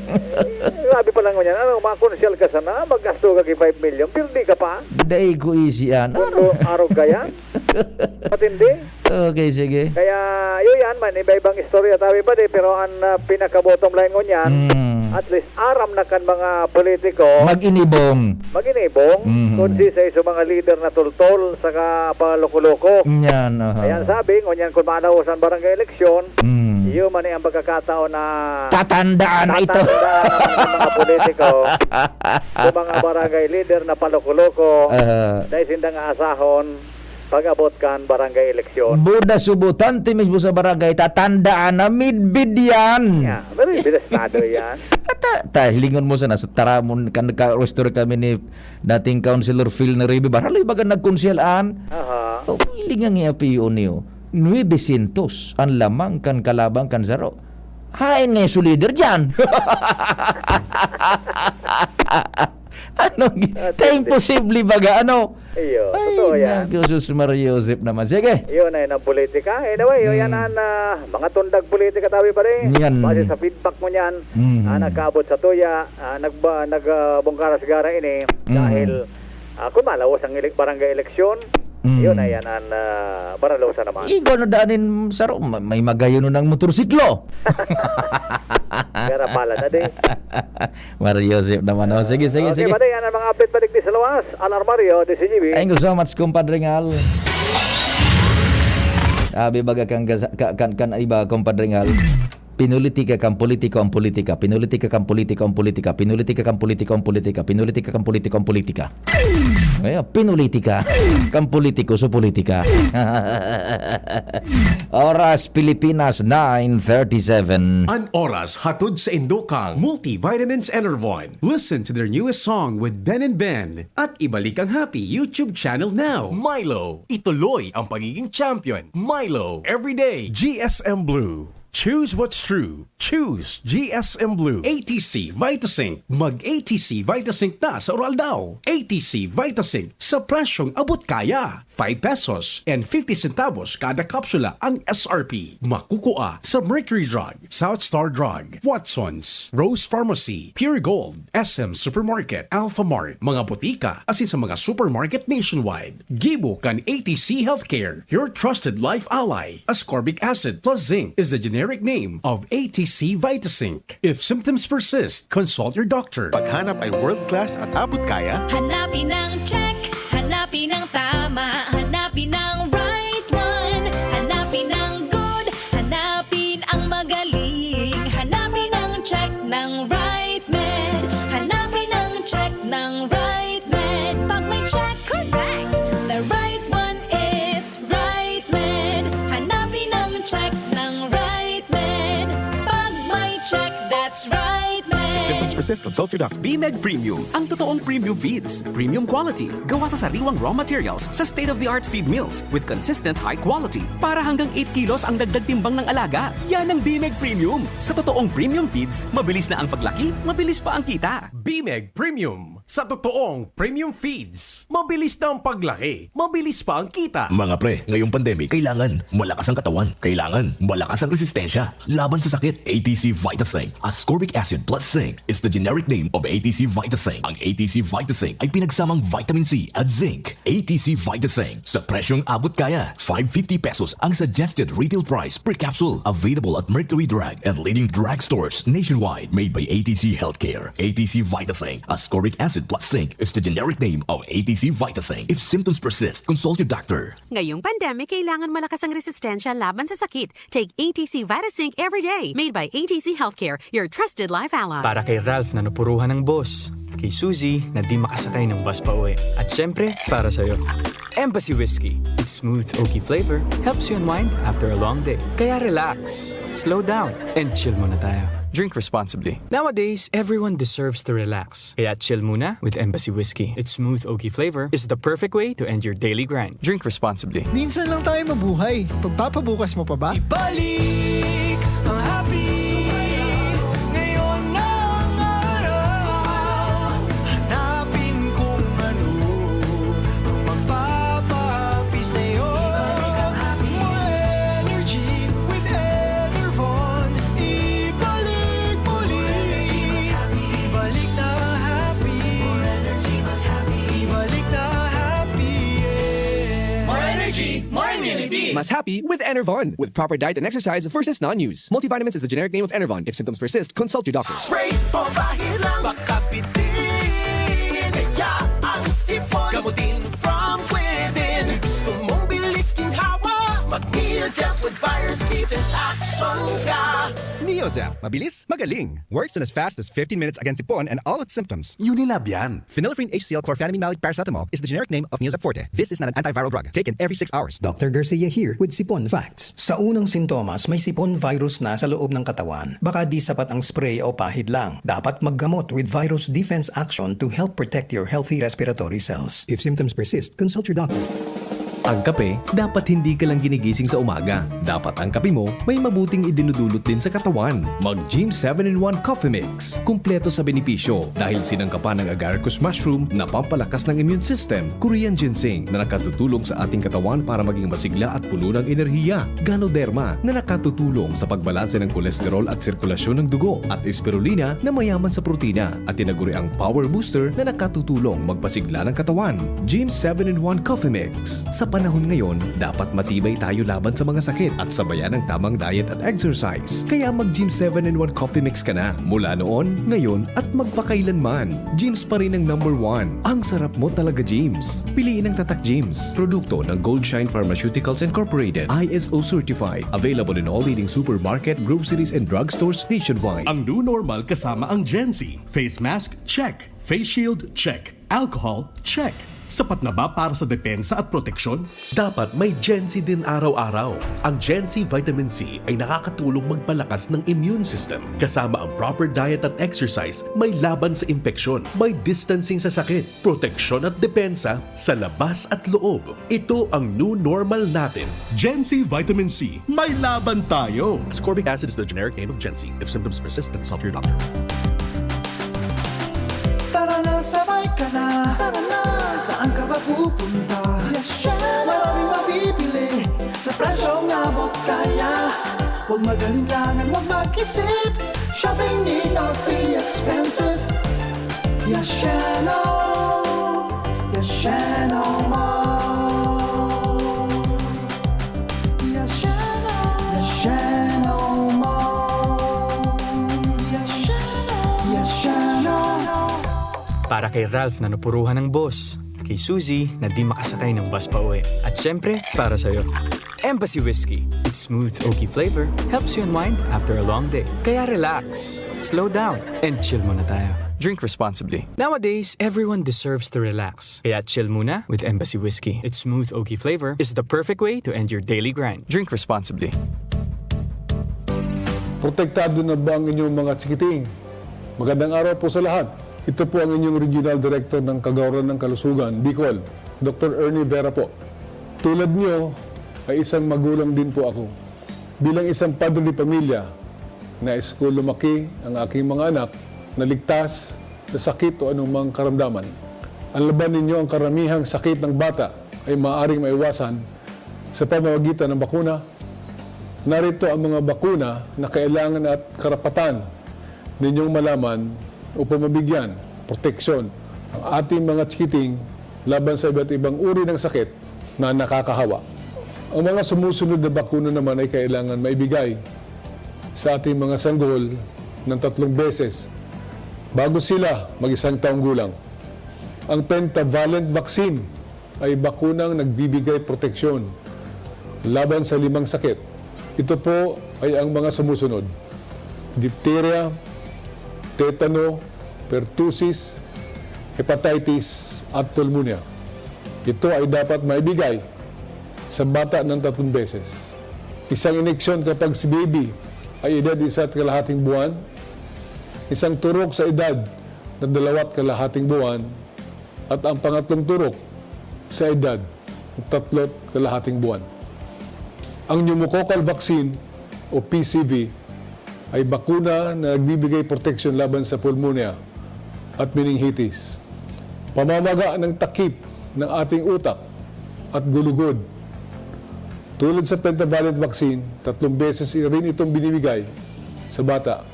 grabe pa lang yan. Ano, mga konsyal ka sana, maggasto ka ki five million, pirdi ka pa. Dai ko isi, ano? Kung lo-, arog ka yan. Matindi. Okay, sige. Kaya, yun yan, man, iba-ibang istorya tabi pa di, pero ang, ah, pinaka-bottom line ngunyan, Mm. at least, aram na kan mga politiko, Mag-inibong. mag-inibong, Mhm. kung si sa iso mga leader na tultol, saka paloko-loko. Yan, aha. Ayan, sabi, ngunyan, kung manausan barangay eleksyon, Mm. iyo man ang pagkakataon na Tatandaan ito. tatandaan naman ng mga politiko, yung mga barangay leader na paloko-loko, Aha. dahil sindang asahon, pag-abot kan barangay eleksyon. Buda subutante mismo sa barangay, tatandaan na midbid yan. Yeah, pero binastado yan. At ta-, ta-, hilingon mo sana, sa taramon, kan nagka-restore kami ni dating Councilor Phil na Ribibar. Haloy baga nagkonsehalan? Aha. O, hiling ang iya piyo niyo. Nuebe syentos ang lamang kan kalabang kan saro. Hain nga su lider diyan? Ano gi-, Ah, ta imposible baga, ano? Iyo, Ay, totoo yan. Naku, sus, Maria Joseph naman. Sige. Yun ay ng politika. Anyway, yun yan Mm. ang, ah, mga tundag politika tabi pa rin. Yan. Base sa feedback mo niyan, Mm. ah, nagkaabot sa tuya, ah, nagba-, nag, ah, bungkaras gara ini Mm. dahil, ah, kung malawos ang elek-, barangay eleksyon, Mm. yun ay yan ang, ah, baralosa naman. Igo na daanin, saro, ma-, may magayon ng motorsiklo. Gara pala na Mario Joseph naman, oh. Sige, sige, Okay, sige. Padi, yan ang mga update balik di sa luwas. Alarmario, D C G B. Thank you so much, Compadre Ngal. Abi baga kan, kan, kan, kan iba, Compadre Ngal. Pinulitika kan politiko ang politika. Pinulitika kan politiko ang politika. Pinulitika kan politiko ang politika. Pinulitika kan politiko ang politika. Ngayon, pinulitika kan politiko sa politika. Oras Pilipinas, nine thirty-seven. An oras hatod sa indokang Multivitamins Enervon. Listen to their newest song with Ben and Ben. At ibalik ang Happy YouTube channel now. Milo, ituloy ang pagiging champion. Milo, everyday. G S M Blue. Choose what's true. Choose G S M Blue. A T C Vitasync. Mag A T C Vitasync na sa oral daw. A T C Vitasync sa presyong abot kaya. Five pesos and fifty centavos kada kapsula ang S R P. Makukua sa Mercury Drug, South Star Drug, Watson's, Rose Pharmacy, Pure Gold, S M Supermarket, Alphamart, mga botika, asin sa mga supermarket nationwide. Gibo kan A T C Healthcare, your trusted life ally. Ascorbic acid plus zinc is the generic name of A T C Vitasync. If symptoms persist, consult your doctor. Paghanap ay world-class at abot kaya? Hanapin ang check, hanapin ang tama, hanapin ang right one, hanapin ang good, hanapin ang magaling, hanapin ang check ng right med, hanapin ang check ng right med. Pag may check, correct! The right one is right med. Hanapin ang check ng right med. Pag may check, that's right med. Symptoms persist, consult your doctor. Bimeg Premium, ang totoong premium feeds. Premium quality, gawa sa sariwang raw materials sa state-of-the-art feed mills with consistent high quality. Para hanggang eight kilos ang dagdag timbang ng alaga. Yan ang Bimeg Premium. Sa totoong premium feeds, mabilis na ang paglaki, mabilis pa ang kita. Bimeg Premium. Sa totoong premium feeds, mabilis na ang paglaki, mabilis pa ang kita. Mga pre, ngayong pandemic, kailangan malakas ang katawan. Kailangan malakas ang resistensya laban sa sakit. A T C Vitasync, ascorbic acid plus zinc, is the generic name of A T C Vitasync. Ang A T C Vitasync ay pinagsamang vitamin C at zinc. A T C Vitasync, sa presyong abot kaya. Five fifty pesos ang suggested retail price per capsule. Available at Mercury Drug and leading drugstores nationwide. Made by A T C Healthcare. A T C Vitasync, ascorbic acid plus zinc, is the generic name of A T C Vitasync. If symptoms persist, consult your doctor. Ngayong pandemic, kailangan malakas ang resistensya laban sa sakit. Take A T C Vitasync every day. Made by A T C Healthcare, your trusted life ally. Para kay Ralph na napuruhan ng boss. Kay Suzy na di makasakay ng bus pa uwi. At syempre, para sa'yo. Embassy Whiskey. Its smooth oaky flavor helps you unwind after a long day. Kaya relax, slow down, and chill muna tayo. Drink responsibly. Nowadays, everyone deserves to relax. Kaya chill muna with Embassy Whiskey. Its smooth oaky flavor is the perfect way to end your daily grind. Drink responsibly. Minsan lang tayo mabuhay. Pagpapabukas mo pa ba? Ibalik ang happy. Ngayon na ang araw. Hanapin kung ano ang magpapahappy sa'yo. More energy with Enervon. Ibalik muli. Ibalik na happy. Ibalik na happy. Yeah. More energy, more immunity. Mas happy with Enervon. With proper diet and exercise versus non-use. Multivitamins is the generic name of Enervon. If symptoms persist, consult your doctor. Spray o bahid lang makapitin. Kaya ang sipon gamutin from within. Gusto mong bilis ginhawa? Mag-Neozep with virus defense action ka. Neozep. Mabilis, magaling. Works in as fast as fifteen minutes against sipon and all its symptoms. Unilab yan. Phenylephrine H C L chlorphenamine malic paracetamol is the generic name of Neozep Forte. This is not an antiviral drug. Taken every six hours. Doctor Garcia here with Sipon Facts. Sa unang sintomas, may sipon virus na sa loob ng katawan. Baka di sapat ang spray o pahid lang. Dapat maggamot with virus defense action to help protect your healthy respiratory cells. If symptoms persist, consult your doctor. Ang kape, dapat hindi ka lang ginigising sa umaga. Dapat ang kape mo may mabuting idinudulot din sa katawan. Mag Gym seven in one Coffee Mix. Kumpleto sa benepisyo dahil sinangkapan ng agaricus mushroom na pampalakas ng immune system, Korean ginseng na nakatutulong sa ating katawan para maging masigla at puno ng enerhiya, Ganoderma na nakatutulong sa pagbalanse ng kolesterol at sirkulasyon ng dugo, at Spirulina na mayaman sa protina at tinaguriang power booster na nakatutulong magpasigla ng katawan. Gym seven in one Coffee Mix. Sa Panahon ngayon, dapat matibay tayo laban sa mga sakit at sabayan ang tamang diet at exercise. Kaya mag-Gym seven in one Coffee Mix ka na mula noon, ngayon at magpakailanman. Gyms pa rin ang number one. Ang sarap mo talaga, Gyms. Piliin ang Tatak Gyms. Produkto ng Goldshine Pharmaceuticals Incorporated, I S O certified. Available in all leading supermarket, groceries, and drugstores nationwide. Ang new normal kasama ang Gen Z. Face mask, check. Face shield, check. Alcohol, check. Sapat na ba para sa depensa at proteksyon? Dapat may Gen Z din araw-araw. Ang Gen Z Vitamin C ay nakakatulong magpalakas ng immune system. Kasama ang proper diet at exercise, may laban sa impeksyon, may distancing sa sakit, proteksyon at depensa sa labas at loob. Ito ang new normal natin. Gen Z Vitamin C, may laban tayo! Ascorbic acid is the generic name of Gen Z. If symptoms persist, then consult your doctor. Tara na, sabay ka na. Tara na, saan ka ba pupunta? Maraming mabibili sa presyong abot kaya. Huwag mag-alinlangan, huwag mag-isip. Shopping need not be expensive. Yasheno, Yasheno Mall. Yasheno, Yasheno Mall. Yasheno, Yasheno. Para kay Ralph na napuruhan ng boss, kay Suzy na di makasakay ng bus pa uwi, at syempre, para sa'yo. Embassy Whiskey. Its smooth, oaky flavor helps you unwind after a long day. Kaya relax, slow down, and chill muna tayo. Drink responsibly. Nowadays, everyone deserves to relax. Kaya chill muna with Embassy Whiskey. Its smooth, oaky flavor is the perfect way to end your daily grind. Drink responsibly. Protektado na ba ang inyong mga chikiting? Magandang araw po sa lahat. Ito po ang inyong Regional Director ng Kagawaran ng Kalusugan, Bicol, Doktor Ernie Vera po. Tulad niyo ay isang magulang din po ako. Bilang isang padre de pamilya, nais ko lumaki ang aking mga anak na ligtas sa sakit o anumang karamdaman. Ang laban ninyo, ang karamihang sakit ng bata ay maaaring maiwasan sa pamamagitan ng bakuna. Narito ang mga bakuna na kailangan at karapatan ninyong malaman upang mabigyan proteksyon ang ating mga chikiting laban sa iba't ibang uri ng sakit na nakakahawa. Ang mga sumusunod na bakuna naman ay kailangan maibigay sa ating mga sanggol ng tatlong beses bago sila mag-isang taong gulang. Ang pentavalent vaccine ay bakunang nagbibigay proteksyon laban sa limang sakit. Ito po ay ang mga sumusunod: diphtheria, tetano, pertussis, hepatitis, at pulmonya. Ito ay dapat maibigay sa bata ng tatlong beses. Isang ineksyon kapag si baby ay edad isa at kalahating buwan, isang turok sa edad na dalawa at kalahating buwan, at ang pangatlong turok sa edad na tatlo at kalahating buwan. Ang pneumococcal vaccine o P C V ay bakuna na nagbibigay proteksyon laban sa pulmonya at meningitis, pamamaga ng takip ng ating utak at gulugod. Tulad sa pentavalent vaccine, tatlong beses rin itong binibigay sa bata,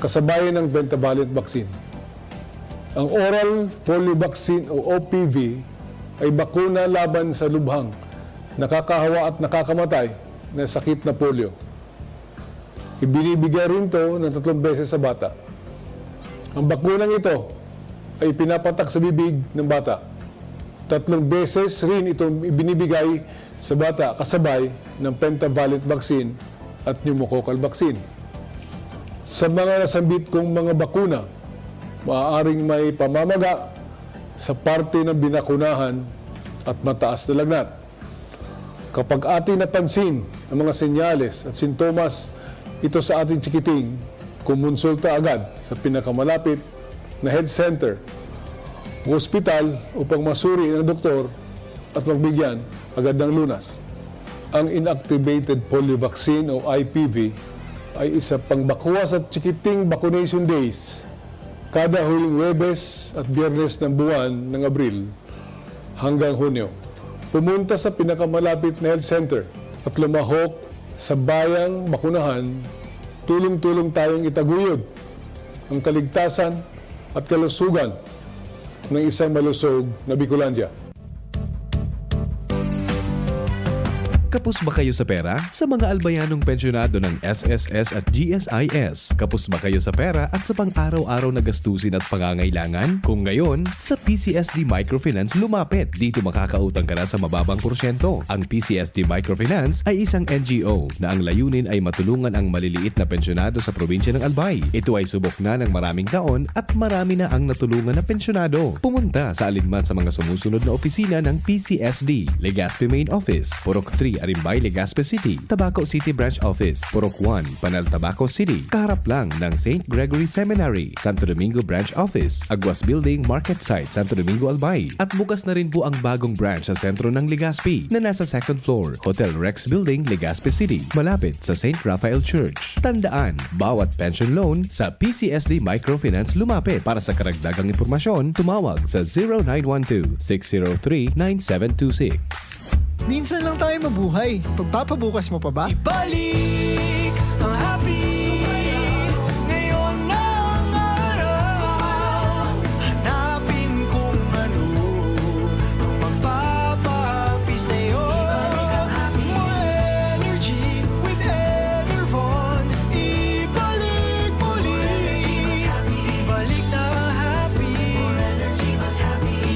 kasabayan ng pentavalent vaccine. Ang oral polio vaccine o O P V ay bakuna laban sa lubhang nakakahawa at nakakamatay na sakit na polio. Ibinibigay rin ito ng tatlong beses sa bata. Ang bakunang ito ay pinapatak sa bibig ng bata. Tatlong beses rin itong ibinibigay sa bata kasabay ng pentavalent vaccine at pneumococcal vaccine. Sa mga nasambit kong mga bakuna, maaaring may pamamaga sa parte ng binakunahan at mataas na lagnat. Kapag ating napansin ang mga senyales at sintomas ito sa ating chikiting, kumonsulta agad sa pinakamalapit na health center o ospital upang masuri ng doktor at magbigyan agad ng lunas. Ang inactivated polio vaccine o I P V ay isa pang bakuna sa chikiting vaccination days kada huling Huwebes at Biyernes ng buwan ng Abril hanggang Hunyo. Pumunta sa pinakamalapit na health center at lumahok sa bayang bakunahan, tulong-tulong tayong itaguyod ang kaligtasan at kalusugan ng isang malusog na Bicolandia. Kapos ba kayo sa pera? Sa mga albayanong pensyonado ng S S S at G S I S, kapos ba kayo sa pera at sa pang-araw-araw na gastusin at pangangailangan? Kung gayon, sa P C S D Microfinance lumapit. Dito makakautang ka na sa mababang porsyento. Ang P C S D Microfinance ay isang N G O na ang layunin ay matulungan ang maliliit na pensyonado sa probinsya ng Albay. Ito ay subok na ng maraming taon at marami na ang natulungan na pensyonado. Pumunta sa alinman sa mga sumusunod na opisina ng P C S D: Legazpi Main Office, Purok three, Arimbay, Legazpi City; Tabaco City Branch Office, Purok one, Panal, Tabaco City, kaharap lang ng Saint Gregory Seminary; Santo Domingo Branch Office, Aguas Building, Market Site, Santo Domingo, Albay. At bukas na rin po ang bagong branch sa sentro ng Legazpi, na nasa second floor, Hotel Rex Building, Legazpi City, malapit sa Saint Raphael Church. Tandaan, bawat pension loan sa P C S D Microfinance lumapit. Para sa karagdagang impormasyon, tumawag sa zero nine one two, six zero three, nine seven two six. Minsan lang tayo mabuhay. Pagpapabukas mo pa ba? Ibalik ang happy. Ngayon na ang araw. Hanapin kung ano ang magpapahappy sa'yo. More energy with Enervon. Ibalik muli. Ibalik na happy.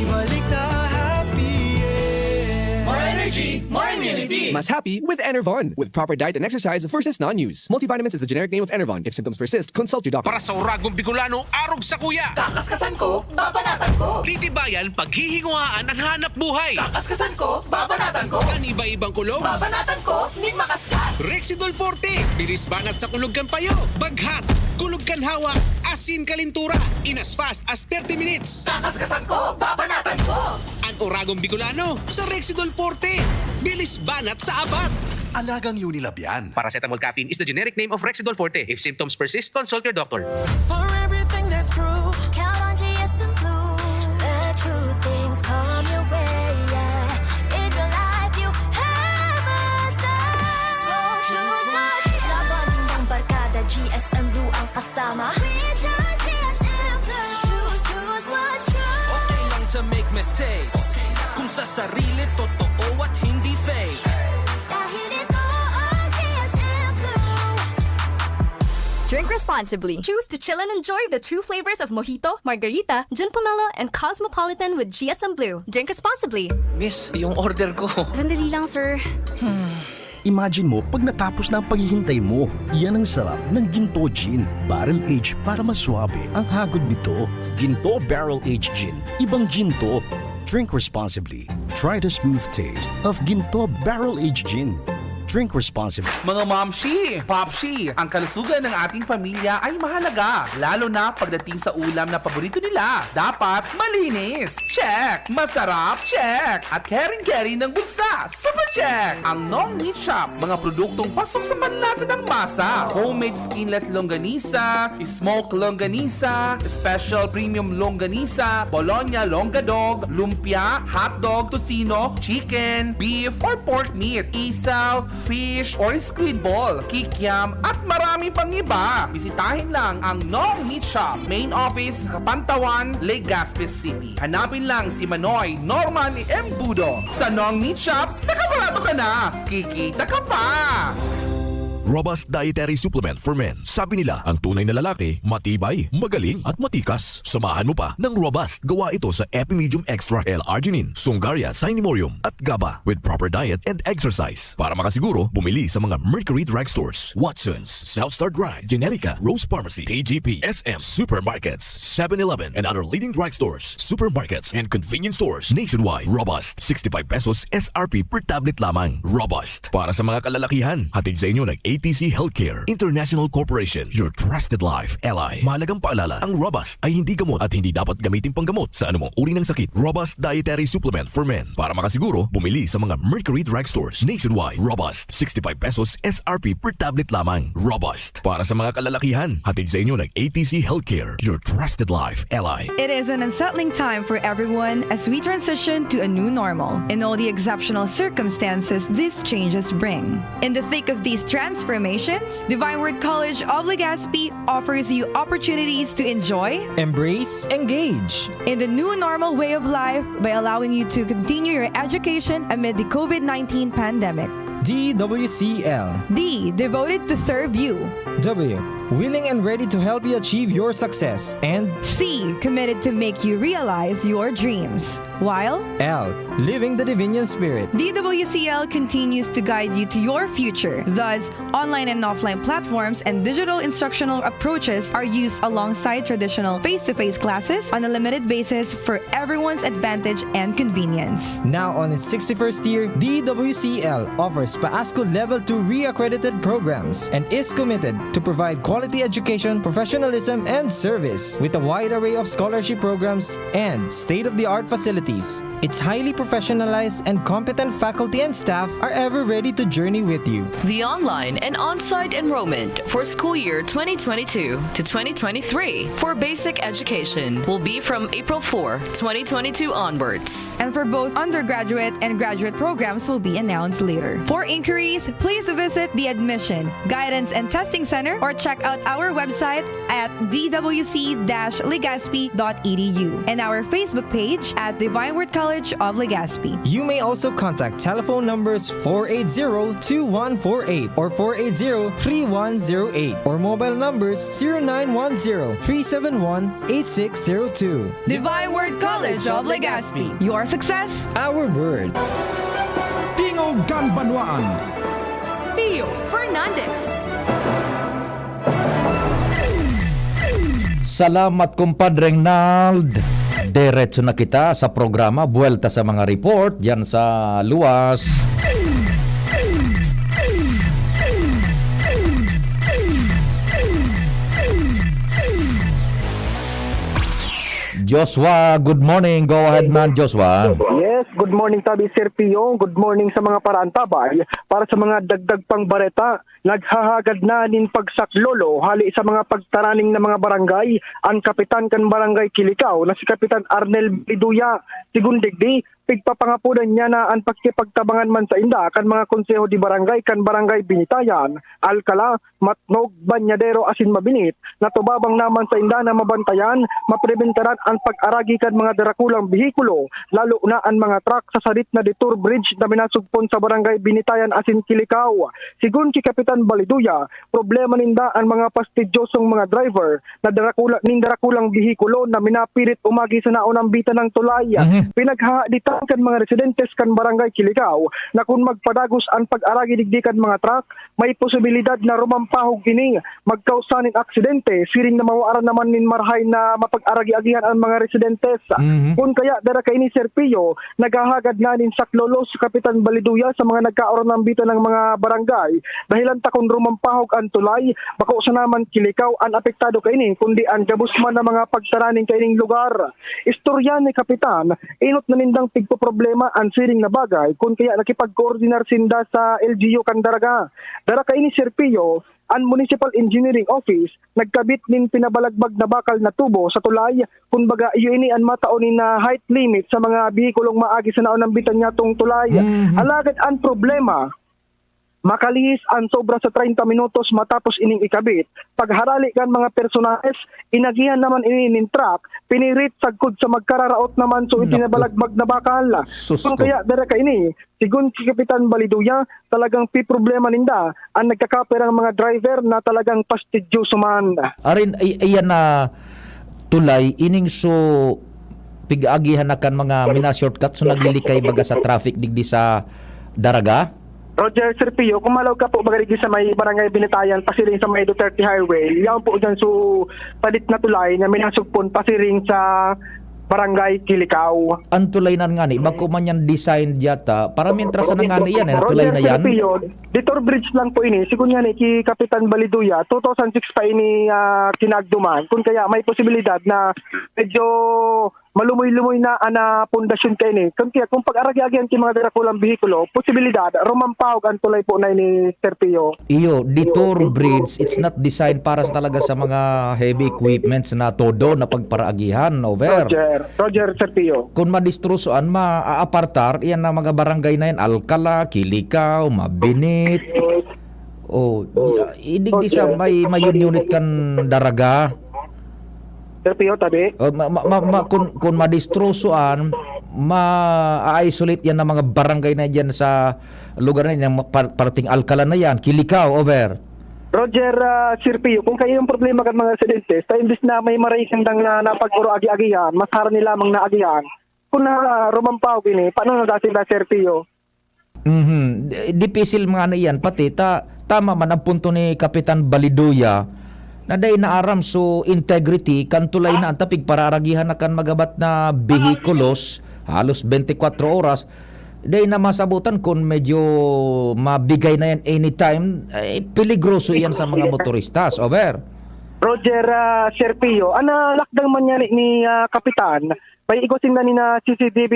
Ibalik na happy, yeah. More energy, more immunity. Mas happy with Enervon. With proper diet and exercise versus non-use. Multivitamins is the generic name of Enervon. If symptoms persist, consult your doctor. Para sa Uragong Bicolano, arog sa kuya. Kakaskasan ko, babanatan ko. Titibayan, paghihinguhaan ang hanap buhay. Kakaskasan ko, babanatan ko. Kan iba-ibang kulog. Babanatan ko, nin makaskas. Rexidol Forte, bilis banat sa kulog kan payo. Baghat, kulog kan hawak, asin kalintura. In as fast as thirty minutes. Kakaskasan ko, babanatan ko. An Uragong Bicolano sa Rexidol Forte. Bilis banat sa abat. Alagang Unilab yan. Paracetamol caffeine is the generic name of Rexidol Forte. If symptoms persist, consult your doctor. For everything that's true, count on G S M Blue. Let true things come your way, yeah. In your life, you have a say. So choose wisely. Sa pamindang barkada, G S M Blue ang kasama. We choose G S M Blue. Choose, choose what's true. Okay lang to make mistakes. Kung sa sarili, totoo at hindi fake. Dahil ito ang G S M Blue. Drink responsibly. Choose to chill and enjoy the true flavors of mojito, margarita, gin pomelo, and cosmopolitan with G S M Blue. Drink responsibly. Miss, yung order ko. Sandali lang, sir. Imagine mo pag natapos na ang paghihintay mo. Iyan ang sarap ng Ginto Gin Barrel Age para mas suabe ang hagod nito. Ginto Barrel Age Gin. Ibang Ginto. Drink responsibly. Try the smooth taste of Ginto Barrel Age Gin. Drink responsibly. Mga momshi, popshi, ang kalusugan ng ating pamilya ay mahalaga, lalo na pagdating sa ulam na paborito nila. Dapat malinis. Check. Masarap. Check. At caring-caring ng bulsa. Super check. Ang Nong Meat Shop, mga produktong pasok sa panlasa ng masa. Homemade skinless longganisa, smoke longganisa, special premium longganisa, Bologna longga dog, lumpia, hotdog, tocino, chicken, beef, or pork meat, isaw, fish, or squid ball, kikiam, at marami pang iba. Bisitahin lang ang Nong Meat Shop, main office, Kapantawan, Legazpi City. Hanapin lang si Manoy Norman Embudo. Sa Nong Meat Shop, nakabarato ka na! Kikita ka pa! Robust Dietary Supplement for Men. Sabi nila, ang tunay na lalaki, matibay, magaling, at matikas. Samahan mo pa ng Robust. Gawa ito sa Epimedium Extra L-Arginine, Sungaria, Cinemorium, at GABA. With proper diet and exercise. Para makasiguro, bumili sa mga Mercury Drug Stores, Watson's, South Star Drug, Generica, Rose Pharmacy, T G P, S M, supermarkets, seven eleven, and other leading drug stores, supermarkets, and convenience stores nationwide. Robust, sixty-five pesos S R P per tablet lamang. Robust. Para sa mga kalalakihan, hatid sa inyo ng A T C Healthcare International Corporation, your trusted life ally. Mahalagang paalala, ang Robust ay hindi gamot at hindi dapat gamitin panggamot sa anumang uri ng sakit. Robust Dietary Supplement for Men. Para makasiguro, bumili sa mga Mercury Drug Stores nationwide. Robust, sixty-five pesos S R P per tablet lamang. Robust. Para sa mga kalalakihan, hatid sa inyo ng A T C Healthcare, your trusted life ally. It is an unsettling time for everyone as we transition to a new normal and all the exceptional circumstances these changes bring. In the thick of these transformations, Divine Word College of Legazpi offers you opportunities to enjoy, Embrace, engage. in the new normal way of life by allowing you to continue your education amid the COVID nineteen pandemic. D W C L. D, devoted to serve you. W, willing and ready to help you achieve your success. And C, committed to make you realize your dreams. While L, living the Divinian Spirit. D W C L continues to guide you to your future. Thus, online and offline platforms and digital instructional approaches are used alongside traditional face-to-face classes on a limited basis for everyone's advantage and convenience. Now on its sixty-first year, D W C L offers PAASCU Level two re-accredited programs and is committed to provide quality education, professionalism, and service. With a wide array of scholarship programs and state-of-the-art facilities, its highly professionalized and competent faculty and staff are ever ready to journey with you. The online and on-site enrollment for school year twenty twenty-two to twenty twenty-three for basic education will be from April four, twenty twenty-two onwards. And for both undergraduate and graduate programs will be announced later. For inquiries, please visit the Admission, Guidance and Testing Center or check out our website at d w c dash legazpi dot e d u and our Facebook page at Divine Word College of Legazpi. You may also contact telephone numbers four eight zero two one four eight or four eight zero three one zero eight or mobile numbers zero nine one zero three seven one eight six zero two. Divine Word College of Legazpi. Your success, our word. Tingog kan Banwaan. Pio Fernandez. Salamat, Kumpadre Nald. Diretso na kita sa programa, buwelta sa mga report diyan sa luwas. Joshua, good morning. Go ahead, man, Joshua. Yes, good morning tabi, Sir Pio. Good morning sa mga paraantabay. Para sa mga dagdag pang bareta, naghahagad na nin pagsaklolo hali sa mga pagtaraning na mga barangay an kapitan kan Barangay Kilikao na si Kapitan Arnel Biduya. Sigun digdi, pigpapangapodan niya na an pakikipagtabangan man sainda kan mga konseho de barangay kan Barangay Binitayan, Alcala, Matnog, Bañadero asin Mabinit, na tubabang naman sainda na mabantayan, mapribentaran an pag-aragi kan mga darakulang behikulo, lalo na an mga truck sa sadit na detour bridge na minasugpon sa Barangay Binitayan asin Kilikao. Sigun ki Kapitan Baliduya, problema ninda an mga pastidyosong mga driver na darakula, nin darakulang behikulo na minapilit umagi sa naunambitan ng tulay. Mhm. Pinaghahaditan kan mga residentes kan Barangay Kilikao na kun magpadagos an pag-aragi digdi kan mga truck, may posibilidad na rumampahog ini, magkausa nin aksidente, siring na mawaran naman nin marahay na mapag-aragi-agihan an mga residentes. Mhm. Kun kaya, dara kaini, Sir Pio, naghahagad na nin saklolo si Kapitan Baliduya sa mga nagkaunambitan ng mga barangay. Dahilan ta kun rumampahog an tulay, bako sana man Kilikao an apektado kaini, kundi an gabos man na mga pagtaraning kaining lugar. Istorya ni Kapitan, inot na nindang pigpoproblema an siring na bagay, kun kaya nakipagkoordinar sinda sa L G U kan Daraga. Dara kaini, Sir Pio, an Municipal Engineering Office nagkabit nin pinabalagbag na bakal na tubo sa tulay, kumbaga, iyo ini an matao nin, ah, height limit sa mga behikulong maagi sa naunambitan niyatong tulay. Mhm. Alagad an problema, makalihis an sobra sa treinta minutos matapos ining ikabit. Pagharali kan mga personahes, inagihan naman ini nin truck, pinirit sagkod sa magkararaot naman so Nako. Itinabalagbag na bakal. Sus Kun ko. Kaya dara kaini, sigun si Kapitan Baliduya, talagang piproblema ninda an nagkakapirang mga driver na talagang pastidyoso man. Arin, ay, ayan na tulay, ining so pig-agihan na kan mga mina-shortcut, so naglilikay baga sa traffic digdi sa Daraga? Roger, Sir Pio, kung malaw ka po baga digdi sa may Barangay Binitayan, pasiring sa may Duterte Highway, yaon po dyan so palit na tulay na minasugpon pasiring sa Barangay Kilikao. Ang tulay na nga ni, bako man yan designed yata. Para mientras na nga ni yan, eh, tulay Roger, na Sir yan. Pio, detour bridge lang po ini. Sigun nga ni, ki Kapitan Baliduya, two thousand six pa ini, ah, kinagduman. Kun kaya may posibilidad na medyo malumoy-lumoy na an, ah, pundasyon kaini. Kun kaya, kung pag-aragi-agihan ki mga darakulang behikulo, posibilidad, rumampahog an tulay po na ini, Sir Pio. Iyo, detour bridge, it's not designed para sa talaga sa mga heavy equipments na todo na pagparaagihan, over. Roger, Roger, Sir Pio. Kung madistrosoan, ma-aapartar, iyan na mga barangay na yan, Alcala, Kilikao, Mabinit. Oh, di, ah, idig di sa Roger. May, may unit kan Daraga. Sir Pio, tabi? Oh, ma, ma, ma, ma, kun, kun madistrosoan, ma-isolate yan ng mga barangay na dyan sa lugar na yan, par-, parting Alcala na yan, Kilicao, over. Roger, ah, Sir Pio, kung kayo yung problema kan mga residentes, sa imbis na may maray kandang na napag-uro agi-agihan, mas harani lamang na agihan. Kung na rumampaw ini, paano na dati na, Sir Pio? Mhm. Di-, dipisil mga na iyan. Pati ta-, tama man ang punto ni Kapitan Baliduya na dai naaram so integrity kan tulay na an tapig paraaragihan na kan magabat na behikulos, halos twenty-four oras. Dai na masabutan kun medyo mabigay na yan anytime, eh, peligroso iyan sa mga motoristas. Over. Roger, ah, Sir Pio, ana lakdang man yan ni, ah, Kapitan, may igwa sinda ni na C C T V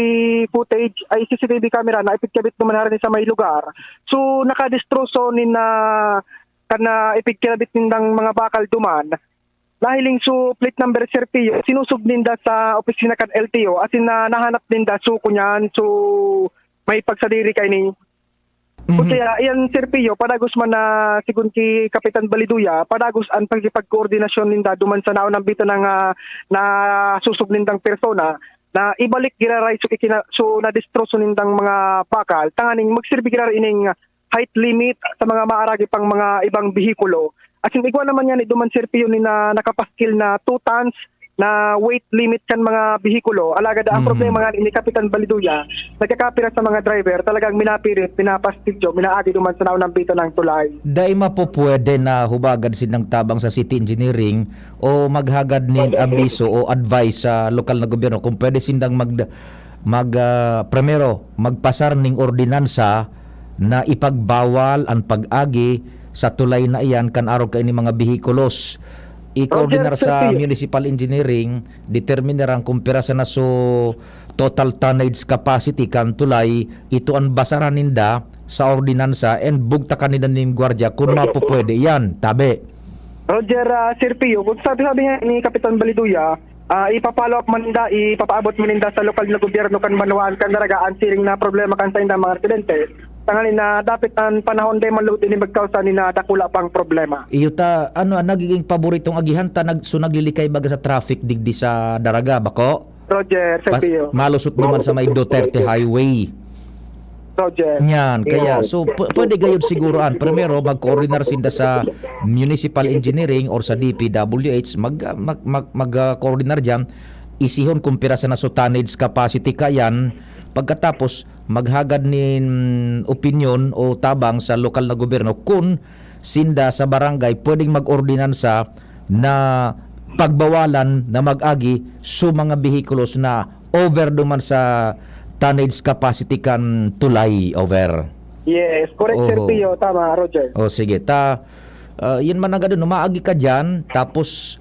footage, ay C C T V camera na ipigkabit naman harani sa may lugar. So, nakadestroso ni na kan na ipigkabit nindang mga bakal duman. Nahiling so plate number, Sir Pio, sinusog ninda sa opisina kan L T O, asin na nahanap ninda so kunyan, so may pagsadiri kay ni. Mhm. Kaya, iyan, Sir Pio, padagos man na, sigon ki Kapitan Baliduya, padagos an pakikipagkoordinasyon ninda duman sa naunang bito na, ah, nasusog nindang persona, na ibalik giraray so ikina-, so nadestroso nindang mga bakal, tanganing magsirbi giraray ining height limit sa mga maaragi pang mga ibang behikulo. Asin igwa naman yan, duman, Sir Pio, ni na nakapaskil na two tons na weight limit kan mga behikulo. Alagad ang Mhm. problema nga ni Kapitan Baliduya, nagkakapira sa mga driver, talagang minapirit, minapastidyo, minaagi duman sa naunang bito ng tulay. Dai mapupwede na hubagan sinang tabang sa city engineering o maghagad nin abiso o advice sa lokal na gobyerno kung pwede sindang mag-, mag, ah, primero, magpasar ning ordinansa na ipagbawal an pag-agi sa tulay na iyan kan arog kaini mga behikulos. Ikoordinar Roger, sa Sir Pio. Municipal Engineering, determinarang kung pira sana so total tonnage capacity kan tulay, ito an basaran ninda sa ordinansa and bugtakan ninda nin gwardiya kun mapupwede iyan. Tabi. Roger, ah, Sir Pio, kung sabi-sabi nga ni Kapitan Baliduya, ah, ipa-follow up man ninda, ipapaabot man ninda sa lokal na gobyerno kan banwaan kan Daraga an siring na problema kan saindang mga residente. Tanganing na dapit an panahon, dai man lugod ini magkausa ni na dakula pang problema. Iyo ta, ano, an nagiging paboritong agihan ta, nag-, so naglilikay baga sa traffic digdi sa Daraga, bako? Roger, Sir Pas-, Pio. Malusot naman sa may Duterte Highway. Roger. Yan, kaya, Yan. so, pu-, pwede gayud siguro an, primero, mag-coordinar sinda sa Municipal Engineering or sa D P W H, mag, mag, mag, mag, ah, coordinar diyan, isihon kung pira sana so tonnage capacity kayan, pagkatapos, maghagad nin opinyon o tabang sa lokal na gobyerno kun sinda sa barangay pwedeng mag-ordinansa na pagbawalan na mag-agi sa mga behikulos na over duman sa tonnage capacity kan tulay, over. Yes, correct, Sir Oho. Pio. Tama, Roger. O, sige. Ta, ah, yun man ang ganun, umaagi ka dyan, tapos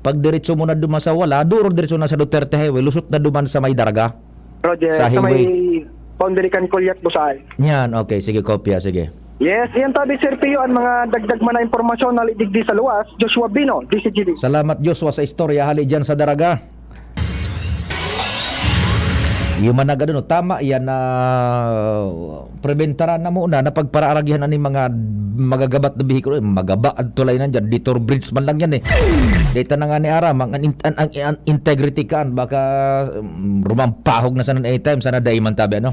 pag diretso mo na duman sa wala, duro diretso na sa Duterte Highway, lusot na duman sa may Daraga. Roger, Sa sa may highway. boundary kan Kulyat, Busay. Yan, okay. Sige, kopya, sige. Yes, iyan tabi, Sir Pio, ang mga dagdag man na impormasyon na digdi sa luwas. Joshua Bino, D C G B. Salamat, Joshua, sa istorya hali dyan sa Daraga. Yung managa doon, tama yan na preventaran na muna na pagparaaragihan ani mga magagabat na behikulo. Eh, magaba ang tulay na dyan. Detour bridge man lang yan eh. Data na nga ni Aram, ang, ang, ang, ang integrity kan, baka um, rumampahog na sana anytime, sana dai man tabi, ano?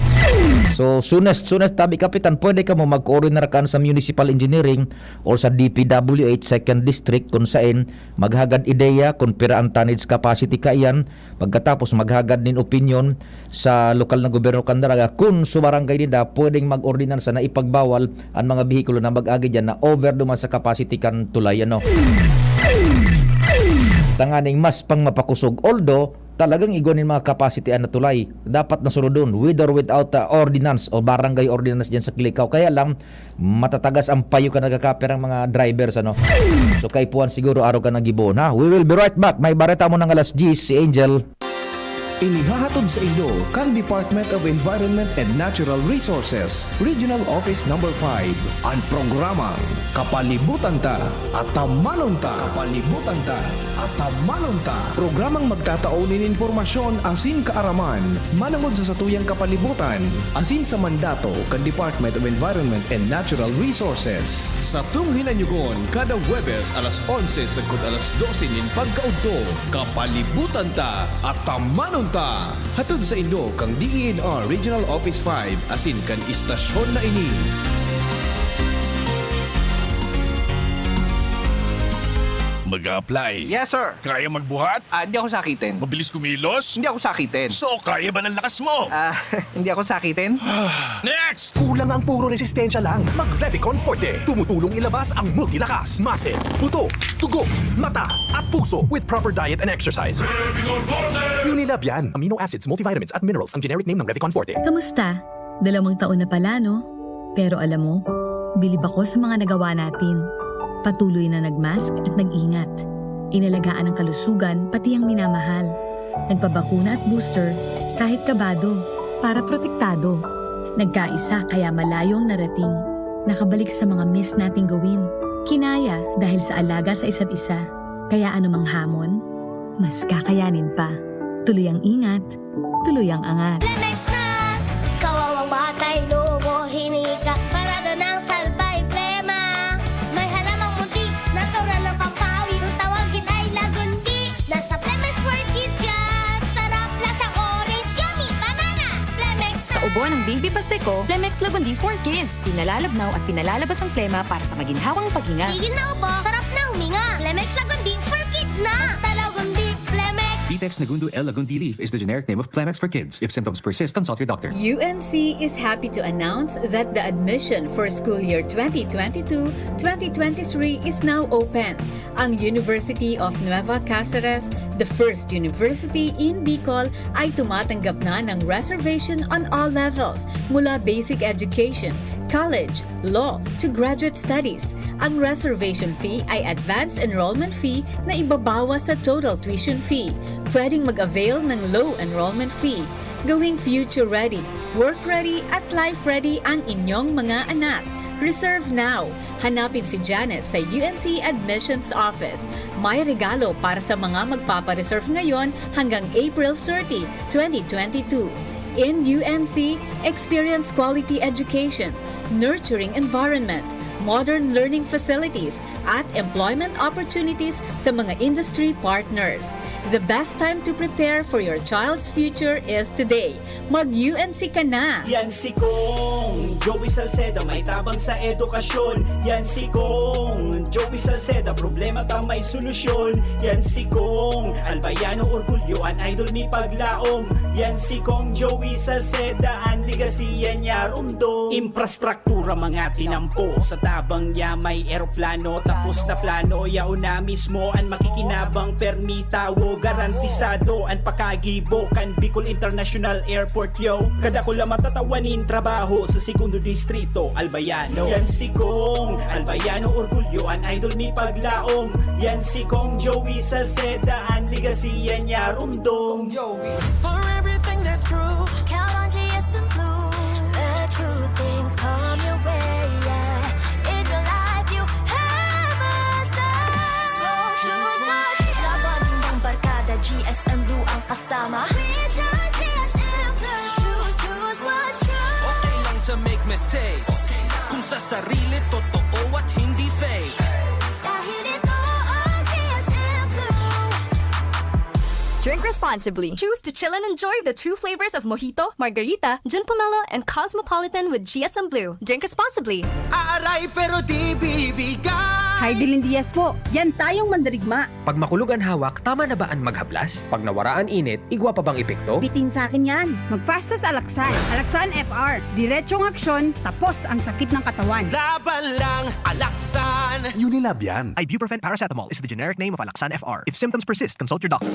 So, soonest, soonest tabi, Kapitan, pwede ka mo mag-coordinar kan sa Municipal Engineering or sa D P W H Second District kung sain maghagad ideya kung pira ang tonnage capacity kaiyan, pagkatapos maghagad nin opinyon sa lokal na gobyerno kan Daraga kun sa barangay ninda pwedeng mag-ordinansa na ipagbawal ang mga behikulo na mag-agi dyan na over duman sa capacity kan tulay, ano. Tanganing mas pang mapakusog, although talagang igwa nin mga capacity an natulay. Dapat nasunodon, with or without, ah, ordinance o barangay ordinance dyan sa Kilicao. Kaya lang, matatagas ang payo kan nagkakapirang mga drivers, ano? So, kaipuhan siguro araw ka nagibohon, ha? We will be right back. May bareta mo ng alas diyes, si Angel. Inihahatod sa inyo kan Department of Environment and Natural Resources, Regional Office Number five, an programang Kapalibutan Ta, Atamanon Ta. Kapalibutan Ta, Atamanon Ta. Programang magtatao nin impormasyon asin kaaraman manongod sa satuyang kapalibutan asin sa mandato kan Department of Environment and Natural Resources. Satong hinanyugon kada Huwebes alas onse sagkod alas dose nin pagkaudto, Kapalibutan Ta, Atamanon Ta, hatod sa inyo kan D E N R Regional Office five asin kan istasyon na ini. Mag-a-apply? Yes, sir. Kaya magbuhat? Ah, hindi ako sakitin. Mabilis kumilos? Hindi ako sakitin. So, kaya ba ng lakas mo? Ah, hindi ako sakitin. Next! Kulang ang puro resistensya lang. Mag Revicon Forte. Tumutulong ilabas ang multilakas, muscle, buto, dugo, mata, at puso with proper diet and exercise. Unilab yan. Amino acids, multivitamins, at minerals ang generic name ng Revicon Forte. Kamusta? Dalawang taon na pala, no? Pero alam mo, bilib ako sa mga nagawa natin. Patuloy na nag-mask at nag-ingat. Inalagaan ang kalusugan, pati ang minamahal. Nagpabakuna at booster, kahit kabado, para protektado. Nagkaisa, kaya malayong narating. Nakabalik sa mga miss nating gawin. Kinaya dahil sa alaga sa isa't isa. Kaya anumang hamon, mas kakayanin pa. Tuloy ang ingat, tuloy ang angat. Plemex na! Kawawang batay, lubo, hinika, parada ng salbay, plema. May halamang munti, natural ng pampawi. Kung tawagin ay lagundi, nasa Plemex for Kids yan. Sarap, lasang orange, yummy, banana. Plemex Sa ubo ng baby pasteco, Plemex Lagundi for Kids. Pinalalabnaw at pinalalabas ang plema para sa maginhawang paghinga. Tigil na ubo, sarap na huminga. Plemex Lagundi for Kids na. Basta Lagundi, Plemex. Vitex Nagundo L Lagundi Leaf is the generic name of Plemex for kids. If symptoms persist, consult your doctor. U N C is happy to announce that the admission for school year twenty twenty-two twenty twenty-three is now open. Ang University of Nueva Cáceres, the first university in Bicol, ay tumatanggap na ng reservation on all levels, mula basic education, college, law, to graduate studies. Ang reservation fee ay advance enrollment fee na ibabawas sa total tuition fee. Pwedeng mag-avail ng low enrollment fee. Gawing future ready, work ready at life ready ang inyong mga anak. Reserve now! Hanapin si Janice sa U N C Admissions Office. May regalo para sa mga magpapareserve ngayon hanggang April thirty, twenty twenty-two. In U N C, experience quality education, nurturing environment, modern learning facilities, at employment opportunities sa mga industry partners. The best time to prepare for your child's future is today. Mag-U N C ka na! Yan si Kong Joey Salceda, may tabang sa edukasyon. Yan si Kong Joey Salceda, problema ta may solusyon. Yan si Kong Albayano, orgulyo an idol mi paglaom. Yan si Kong Joey Salceda, an legacy yan niya rumdom. Infrastruktura mga tinampo, sa tabang niya may eroplano. Tapos na plano, yaon na mismo an makikinabang, permi tawo, garantisado an pakagibo kan Bicol International Airport, yo. Kadakula matatawan nin trabaho sa Segundo Distrito, Albayano. Yan si Kong Albayano, orgulyo an idol mi paglaom. Yan si Kong Joey Salceda, an legacy yan niya rumdom. For everything that's true. Count on G S M Blue. Let true things come your way, yeah. In your life, you have a say. So choose what. Sa bonding ng barkada, G S M Blue ang kasama. We choose G S M Blue. Choose, choose what's true. Okay lang to make mistakes. Kung sa sarili, totoo at hindi fake. Dahil ito ang G S M Blue. Drink responsibly. Choose to chill and enjoy the true flavors of Mojito, Margarita, Gin Pomelo, and Cosmopolitan with G S M Blue. Drink responsibly. Aaray pero di bibigay. Hi, Dilin Diaz po. Yan tayong mandirigma. Pag makulog an hawak, tama na ba an maghaplas? Pag nawara an init, igwa pa bang epekto? Bitin sa akin yan. Magpasta sa Alaksan. Alaksan F R. Diretsong aksyon, tapos ang sakit ng katawan. Laban lang, Alaksan. Unilab yan. Ibuprofen paracetamol is the generic name of Alaxan F R. If symptoms persist, consult your doctor.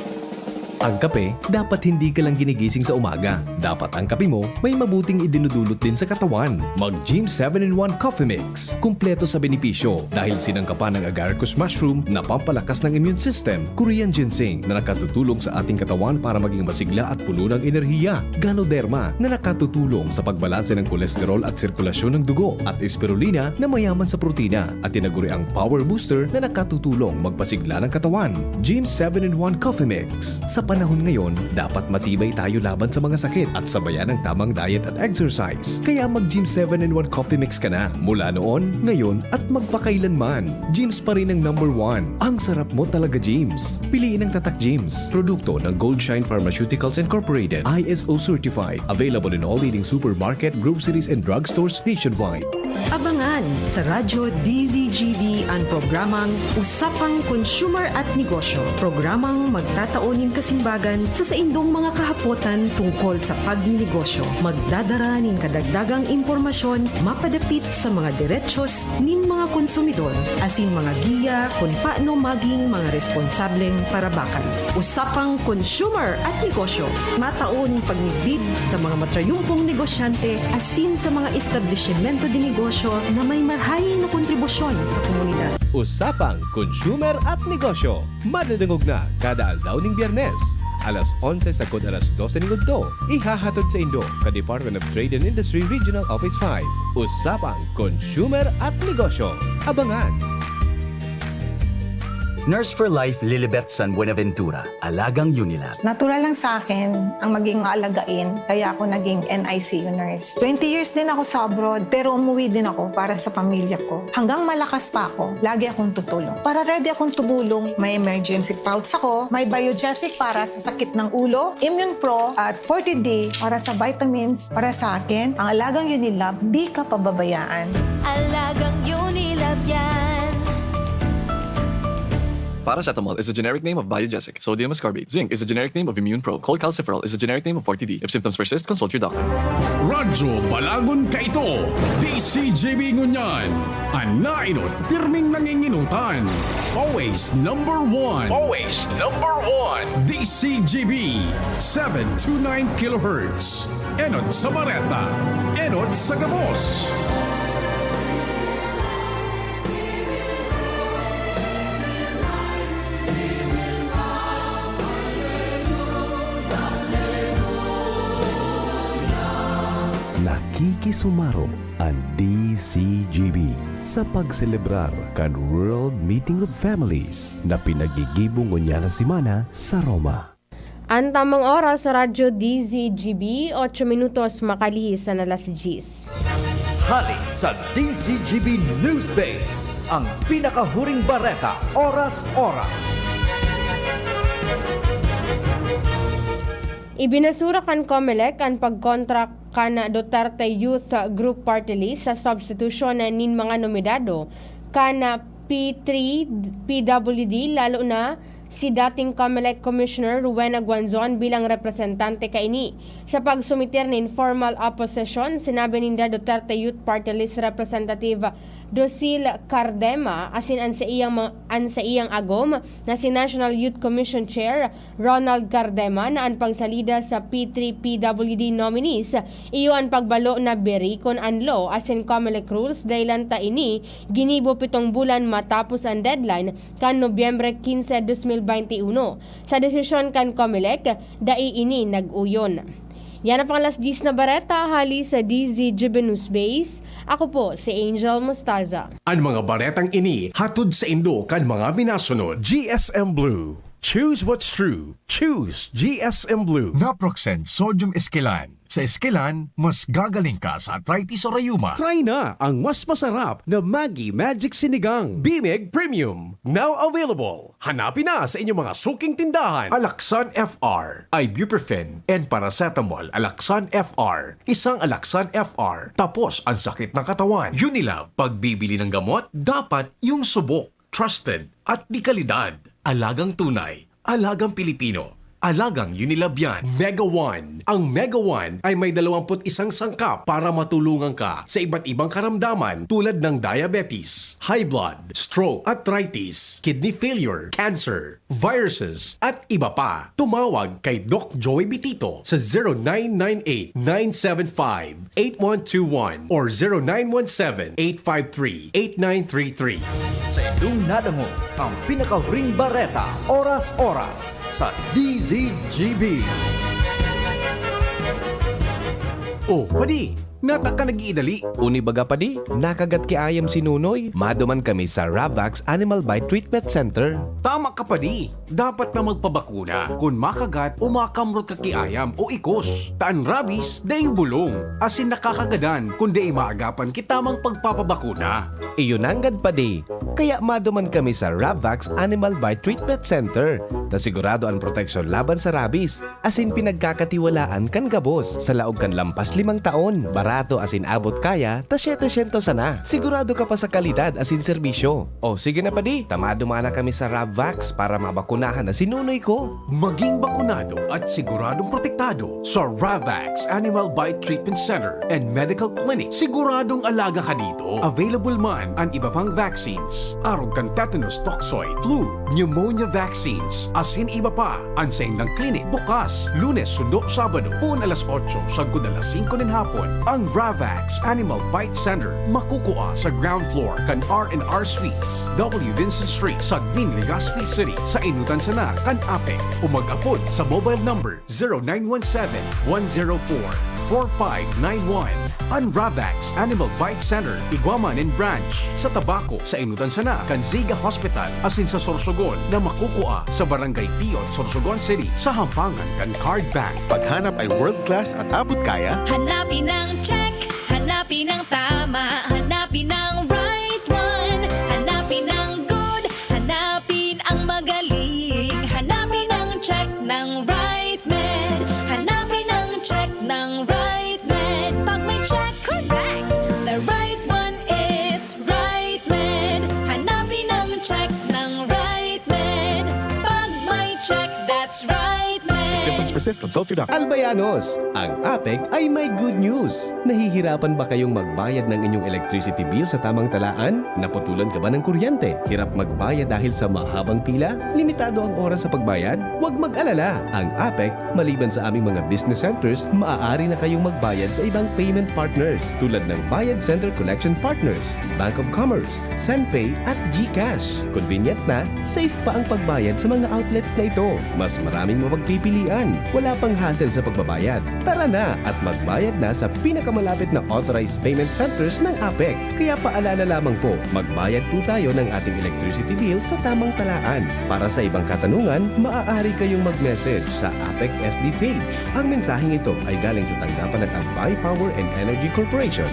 Ang kape, dapat hindi ka lang ginigising sa umaga. Dapat ang kape mo may mabuting idinudulot din sa katawan. Mag Gym seven in one Coffee Mix. Kumpleto sa benepisyo dahil sinangkapan ng agaricus mushroom na pampalakas ng immune system, Korean ginseng na nakatutulong sa ating katawan para maging masigla at puno ng enerhiya, Ganoderma na nakatutulong sa pagbalanse ng kolesterol at sirkulasyon ng dugo, at Spirulina na mayaman sa protina at tinaguriang power booster na nakatutulong magpasigla ng katawan. Gym seven in one Coffee Mix. Sa Panahon ngayon, dapat matibay tayo laban sa mga sakit at sabayan ang tamang diet at exercise. Kaya mag-Gym seven in one Coffee Mix ka na mula noon, ngayon at magpakailanman. Gym's pa rin ang number one. Ang sarap mo talaga, Gym's. Piliin ang Tatak Gym's. Produkto ng Gold Shine Pharmaceuticals Incorporated, I S O certified. Available in all leading supermarket, groceries, and drugstores nationwide. Abangan sa Radyo D Z G B an programang Usapang Consumer at Negosyo. Programang magtatao nin kasimbagan sa saindong mga kahapotan tungkol sa pagninegosyo. Magdadara nin kadagdagang impormasyon mapadapit sa mga derechos nin mga konsumidor asin mga giya kun paano magin mga responsableng parabakan. Usapang Consumer at Negosyo, matao nin pagmidbid sa mga matrayumpong negosyante asin sa mga establisimento de negosyo na may marahay na kontribusyon sa komunidad. Usapang Consumer at Negosyo, madadangog na kada aldaw ning Biyernes, alas onse sagkod alas dose ning udto. Ihahatod saindo kan Department of Trade and Industry Regional Office five. Usapang Consumer at Negosyo. Abangan! Nurse for Life Lilibet San Buenaventura, Alagang Unilab. Natural lang sa akin ang maging maalagain, kaya ako naging N I C U nurse. Twenty years din ako sa abroad, pero umuwi din ako para sa pamilya ko. Hanggang malakas pa ako, lagi akong tutulong. Para ready akong tumulong, may emergency pouch ako, may Biogesic para sa sakit ng ulo, Immune Pro at forty D para sa vitamins. Para sa akin, ang Alagang Unilab, di ka pababayaan. Alagang Unilab yan. Paracetamol is the generic name of Biogesic. Sodium ascorbate. Zinc is the generic name of Immune Pro. Cholecalciferol is the generic name of forty D. If symptoms persist, consult your doctor. Radyo Balagon kaito, D C G B ngunyan. An naenot, pirming nanginginutan. Always number one. Always number one. D C G B, seven two nine kilohertz. Enot sa bareta, enot sa gabos. Nakikisumaro an D C G B sa pagselebrar kan World Meeting of Families na pinaggigibo ngunyan na semana sa Roma. An tamang oras sa Radyo D Z G B, otso minutos makalihis an alas diyes. Hali sa D Z G B News Base, ang pinakahuring bareta, oras-oras. Ibinasura kan Comelec an pagkontra kan Duterte Youth Group Party List sa substitution nin mga nominado kan P three P W D, lalo na si dating Comelec Commissioner Rowena Guanzon bilang representante kaini. Sa pagsumitir nin formal opposition, sinabi ninda Duterte Youth Party List Representative Docil Cardema asin an saiyang mga, an saiyang agom na si National Youth Commission Chair Ronald Cardema na an pagsalida sa P three P W D nominees iyo an pagbalo na berikon an law asin Comelec rules, dahilan ta ini ginibo pitong bulan matapos an deadline kan Nobyembre quince, dos mil veintiuno. Sa desisyon kan Comelec, dai ini nag-uyon. Yan ang pang alas diyes na bareta hali sa D Z G B News Base. Ako po si Angel Mostaza. An mga baretang ini hatod saindo kan mga minasunod: G S M Blue. Choose what's true. Choose G S M Blue. Naproxen Sodium Esquilan. Sa Esquilan, mas gagaling ka sa arthritis o rayuma. Try na ang mas masarap na Maggi Magic Sinigang, Bimig Premium. Now available. Hanapin na sa inyong mga suking tindahan. Alaxan F R, ibuprofen, and paracetamol. Alaxan F R, isang Alaxan F R. Tapos ang sakit ng katawan. Unilab, pagbibili ng gamot, dapat yung subok, trusted, at de kalidad. Alagang tunay, alagang Pilipino, alagang Unilab yan. Mega One. Ang Mega One ay may dalawampu't isang sangkap para matulungan ka sa iba't ibang karamdaman tulad ng diabetes, high blood, stroke, arthritis, kidney failure, cancer, viruses, at iba pa. Tumawag kay Doc Joey Bitito sa zero nine nine eight, nine seven five, eight one two one or zero nine one seven, eight five three, eight nine three three. Sa indong nadangog ang pinakahuring bareta, oras-oras, sa D Z G B. Oh, padi! Nata ka nag-iidali. Uni baga, padi, nakagat ki ayam si Nunoy. Maduman kami sa Ravax Animal Bite Treatment Center. Tama ka, padi. Dapat na magpabakuna kun makagat o makamrot ka ki ayam o ikos. Ta an rabies, daing bulong, asin nakakagadan kun dai maagapan ki tamang pagpapabakuna. Iyo nanggad, padi. Kaya maduman kami sa Ravax Animal Bite Treatment Center, ta sigurado an proteksyon laban sa rabies. Asin pinagkakatiwalaan kan gabos. Sa laog kan lampas limang taon, barato asin abot kaya ta siyete syentos sana. Sigurado ka pa sa kalidad asin serbisyo. O sige na, padi, ta maduman na kami sa Rabvax para mabakunahan na si Nunoy ko. Maging bakunado at siguradong protektado sa Ravax Animal Bite Treatment Center and Medical Clinic. Siguradong alaga ka dito. Available man an iba pang vaccines, arog kan tetanus toxoid, flu, pneumonia vaccines, asin iba pa. An saindang klinik bukas Lunes sundo Sabado, poon alas otso sagkod alas singko nin hapon. Ang Ravax Animal Bite Center makukua sa ground floor kan R and R Suites, W Vincent Street, Sagmin, Legazpi City, sa Inutan sana kan APEC, o mag-apod sa mobile number zero nine one seven, one zero four, four five nine one. An Ravax Animal Bite Center, igwa man nin branch sa Tabaco, sa Inutan sana kan Ziga Hospital, asin sa Sorsogon na makukua sa Barangay Piot, Sorsogon City, sa hampangan kan Card Bank. Paghanap ay world class at abot kaya. Hanapin ang check, hanapin ang tama, hanapin ang right one, hanapin ang good, hanapin ang magaling, hanapin ang check ng right med, hanapin ang check ng right med. Pag may check, correct! The right one is right med. Hanapin ang check ng right med. Pag may check, that's right med. If symptoms persist, consult your doctor. Albayanos, ang APEC ay may good news. Nahihirapan ba kayong magbayad ng inyong electricity bill sa tamang talaan? Naputulan ka ba ng kuryente? Hirap magbayad dahil sa mahabang pila? Limitado ang oras sa pagbayad? Huwag mag-alala! Ang APEC, maliban sa aming mga business centers, maaari na kayong magbayad sa ibang payment partners tulad ng Bayad Center Collection Partners, Bank of Commerce, SendPay at GCash. Convenient na, safe pa ang pagbayad sa mga outlets na ito. Mas maraming mapagpipilian. Wala pang hassle sa pagbabayad. Tara na at magbayad na sa pinakamalapit na authorized payment centers ng APEC. Kaya paalala lamang po, magbayad po tayo ng ating electricity bill sa tamang talaan. Para sa ibang katanungan, maaari kayong mag-message sa APEC F B page. Ang mensaheng ito ay galing sa tanggapan ng Albay Power and Energy Corporation.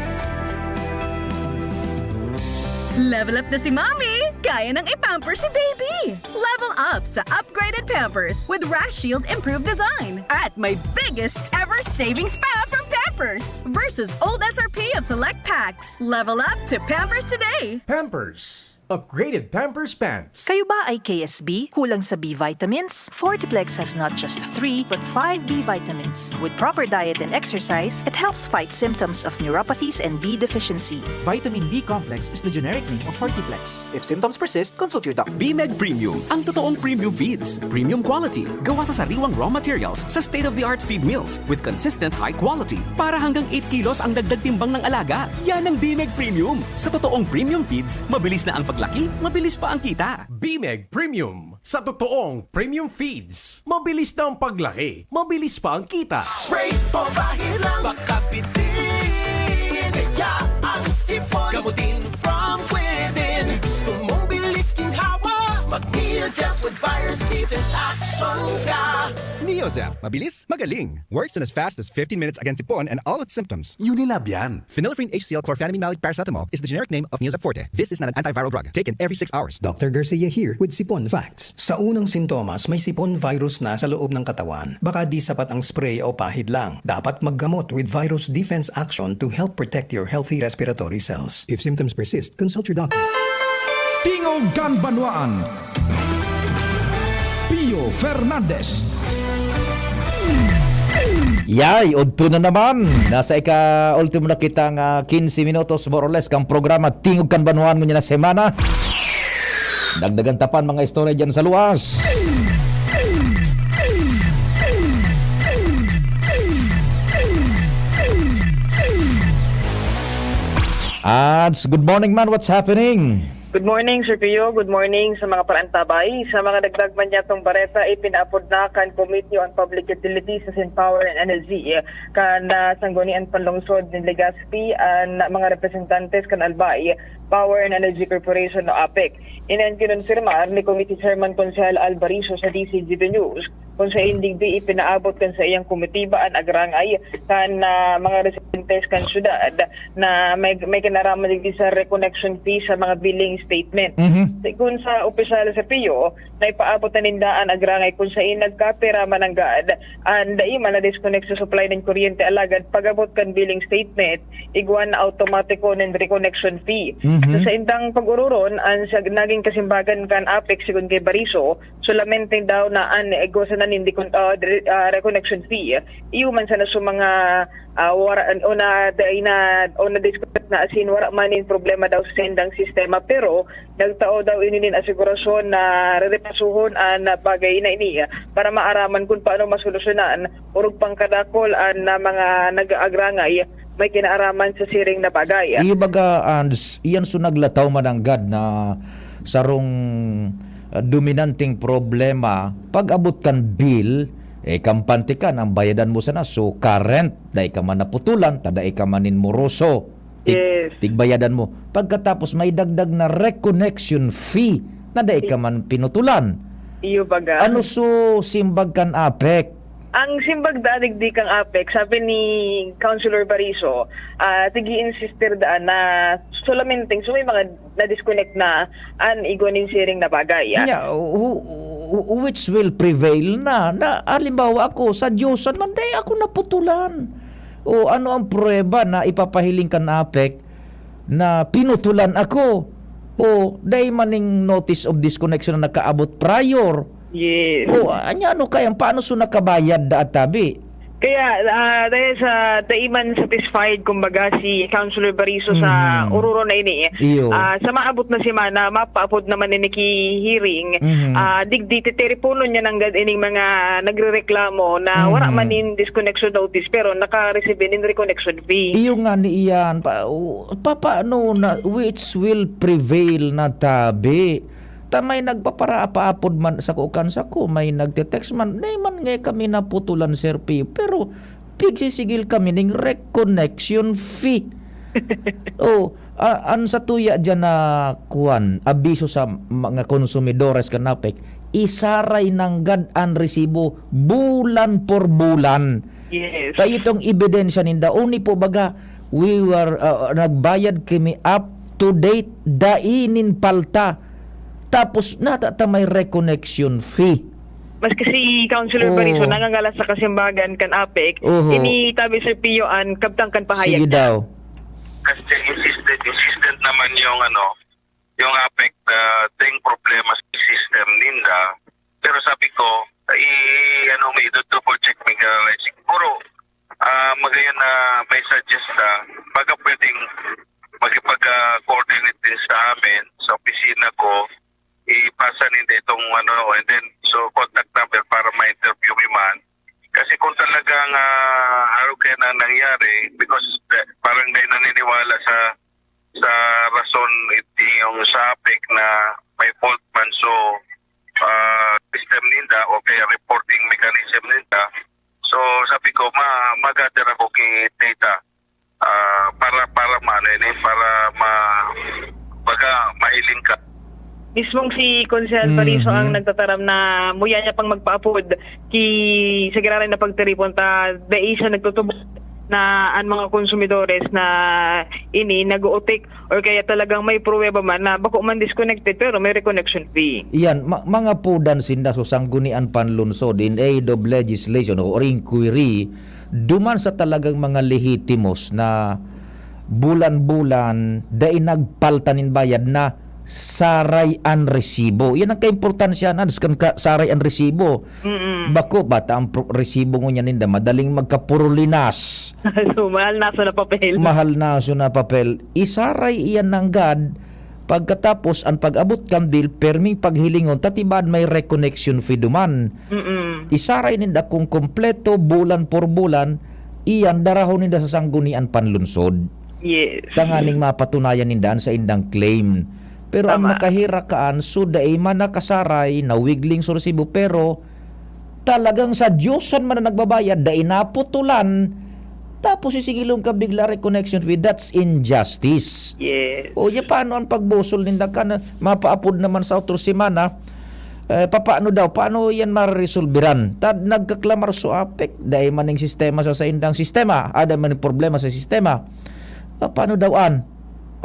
Level up na si Mommy! Kaya nang i-pamper si Baby! Level up sa upgraded Pampers with Rash Shield improved design at my biggest ever savings pa from Pampers versus old S R P of select packs. Level up to Pampers today! Pampers. Upgraded Pampers Pants. Kayo ba ay K S B? Kulang sa B vitamins? Fortiplex has not just three, but five B vitamins. With proper diet and exercise, it helps fight symptoms of neuropathies and B deficiency. Vitamin B complex is the generic name of Fortiplex. If symptoms persist, consult your doctor. Bimeg Premium, ang totoong premium feeds. Premium quality, gawa sa sariwang raw materials, sa state-of-the-art feed mills, with consistent high quality. Para hanggang eight kilos ang dagdag timbang ng alaga. Yan ang Bimeg Premium. Sa totoong premium feeds, mabilis na ang paglaki, mabilis pa ang kita. Bimeg Premium. Sa totoong premium feeds, mabilis na ang paglaki, mabilis pa ang kita. Spray o bahid lang, baka bitin. Kaya ang sipon, gamutin from within. Gusto mong bilis ginhawa? Mag Neozep with virus defense action ka. Neozep, mabilis, magaling. Works in as fast as fifteen minutes against sipon and all its symptoms. Unilab yan. Phenylephrine H C L chlorphenamine maleate paracetamol is the generic name of Neozep Forte. This is not an antiviral drug. Taken every six hours. Doctor Garcia here with Sipon Facts. Sa unang sintomas, may sipon virus na sa loob ng katawan. Baka di sapat ang spray o pahid lang. Dapat maggamot with virus defense action to help protect your healthy respiratory cells. If symptoms persist, consult your doctor. Tingog kan Banwaan. Pio Fernandez. Yay! Udto na naman! Nasa ika-ultimo na kita nga quince minutos, more or less, kang programa Tingog kan Banwaan ngunyan na semana. Dagdagan ta pa an mga istorya diyan sa luwas. Ads, good morning man, what's happening? Good morning, Sir Pio. Good morning sa mga parantabay. Sa mga dagdag man niyatong bareta, ipinaapod na kan Committee on Public Utilities asin Power and Energy kan ah, Sangguniang Panlungsod nin Legazpi an mga representantes kan Albay Power and Energy Corporation o APEC. Ini an kinonfirmar ni Committee Chairman Konsehal Al Bariso sa D Z G B News, kung saen digdi ipinaabot kan saiyang komitiba an agrangay kan ah, mga residentes kan syudad na may, may kinaraman digdi sa reconnection fee sa mga billing statement. Mhm. Kun sa opisyal sa P U, naipaabot na ninda an agrangay kung saen nagkapira mananggad an dai man na-disconnect sa supply nin kuryente, alagad pag-abot kan billing statement, igwa na automatiko nin reconnection fee. Mhm. Sa saindang pag-ororon, an sa naging kasimbagan kan APEC, sigon kay Bariso, solamente daw na an igwa sana nin decon-, ah, re-, ah, reconnection fee, iyo man sana sa mga ah, wara, o na, dai na, o na-disconnect na, asin wara man nin problema daw sa saindang sistema, pero nagtao daw ini nin asegurasyon na rerepasuhon an bagay na ini para maaraman kun paano masolusyonan, orog pang kadakul an na mga nag-aagrangay may kinaaraman sa siring na bagay. Iyo baga, Ands, iyan so naglataw mananggad na sarong, ah, dominanteng problema. Pag-abot kan bill, eh, kampante ka, ang bayadan mo sana, so current, dai ka man naputulan, ta dai ka man nin moroso. Tig-, Yes. tigbayadan mo. Pagkatapos, may dagdag na reconnection fee na dai ka man pinutulan. Iyo baga. Ano so simbag kan APEC? Ang simbag da digdi kan APEC, sabi ni Councilor Bariso, ah, tigi-insistir daan na solamente so may mga na-disconnect na an igwa nin siring na bagay, ah. Nya, who, who, which will prevail na, na halimbawa ako, sa Diosan man, dai ako naputulan. O ano ang pruweba na ipapahiling kan APEC na pinutulan ako? O dai man ning notice of disconnection na nakaabot prior? Yes. O, anya ano kaya, paano so nakabayad da tabi? Kaya, ah, dahil sa dai man satisfied, kumbaga, si Councilor Bariso sa Mhm. ororon na ini, Iyo. ah, sa maabot na semana, mapaapod naman ini ki hearing, Mhm. ah, digdi, titeleponon niya nanggad ining mga nagrereklamo na wara Mhm. man nin disconnection notice, pero naka-receive nin reconnection fee. Iyo nga ni iyan, pa, u-, pa, paano na, which will prevail na tabi? Ta may nagpaparapaapod man sako kan sako, may nagte-text man, "Dai man ngani kami naputulan, Sir Pio, pero pigsisigil kami ning reconnection fee." Oh, a-, an satuya diyan na, kuwan, abiso sa mga konsumidores kan APEC, isaray nanggad an resibo bulan por bulan. Yes. Kayo itong ebidensya ninda. Oni po baga, we were, ah, nagbayad kami up to date, dai nin palta. Tapos, nata ta may reconnection fee. Maski si Councilor Oo. Bariso nangangalas sa kasimbagan kan APEC, Oho. ini tabi, Sir Pio, an kabtang kan pahayag Sige niya. daw. Kasi insistent, insistent naman yung, ano, yung APEC, ah, ding problema sa system ninda. Pero sabi ko, i-, ano, may double check, may ka-, siguro, ah, magayon na may suggest na, baga pwedeng makipag, ah, coordinate din sa amin, sa opisina ko, ipasa ninda itong, ano, and then, so, contact number para ma-interview mi man. Kasi kung talagang, ah, ano kaya na nangyari, because, eh, parang dai naniniwala sa, sa rason iti yung sa APEC na may fault man so, ah, system ninda o kaya reporting mechanism ninda. So, sabi ko, ma-, mag-gather ako ki data, ah, para, para maano yun eh, para ma-, baga, mahiling ka. Mismong si Konsehal Bariso Mhm. ang nagtataram na muya niya pang magpaapod ki sa giraray na pagtiripon ta dai siya nagtutubod na an mga konsumidores na ini nag-uutik or kaya talagang may pruweba man na bako man disconnected pero may reconnection fee. Iyan, ma-, mga pudan sinda sa Sanggunian Panlungsod in aid of legislation or inquiry, duman sa talagang mga lehitimos na bulan-bulan, dai nagpalta nin bayad na saray an resibo. Iyan ang kaimportansya na, kan ka-, saray an resibo. Mm-mm. Bako, bata ang pro-, resibo ngunyan ninda, madaling magkapurulinas. So, mahal na so na papel. Mahal na so na papel. Isaray iyan nanggad. Pagkatapos, an pag-abot kan bill, perming paghilingon, ta tibaad may reconnection fee duman. Mm-mm. Isaray ninda kung kompleto, bulan por bulan, iyan darahon ninda sa Sanggunian Panlungsod. Yes. Tanganing mapatunayan ninda an saindang claim. Pero ang Tama. nakaherak kaan, so dai man nakasaray, nawigling so resibo, pero talagang sa Diyosan man na nagbabayad, dai naputulan, tapos sisingilon ka bigla reconnection fee, that's injustice. Yes. O, ya, paano ang pagbusol ninda kan mapaapod naman sa otro semana? Eh, papaano daw? Paano yan maresolberan? Tad nagkaklamar so APEC, dai man ning sistema sa saindang sistema. Ada man ning problema sa sistema. Ah, paano daw an?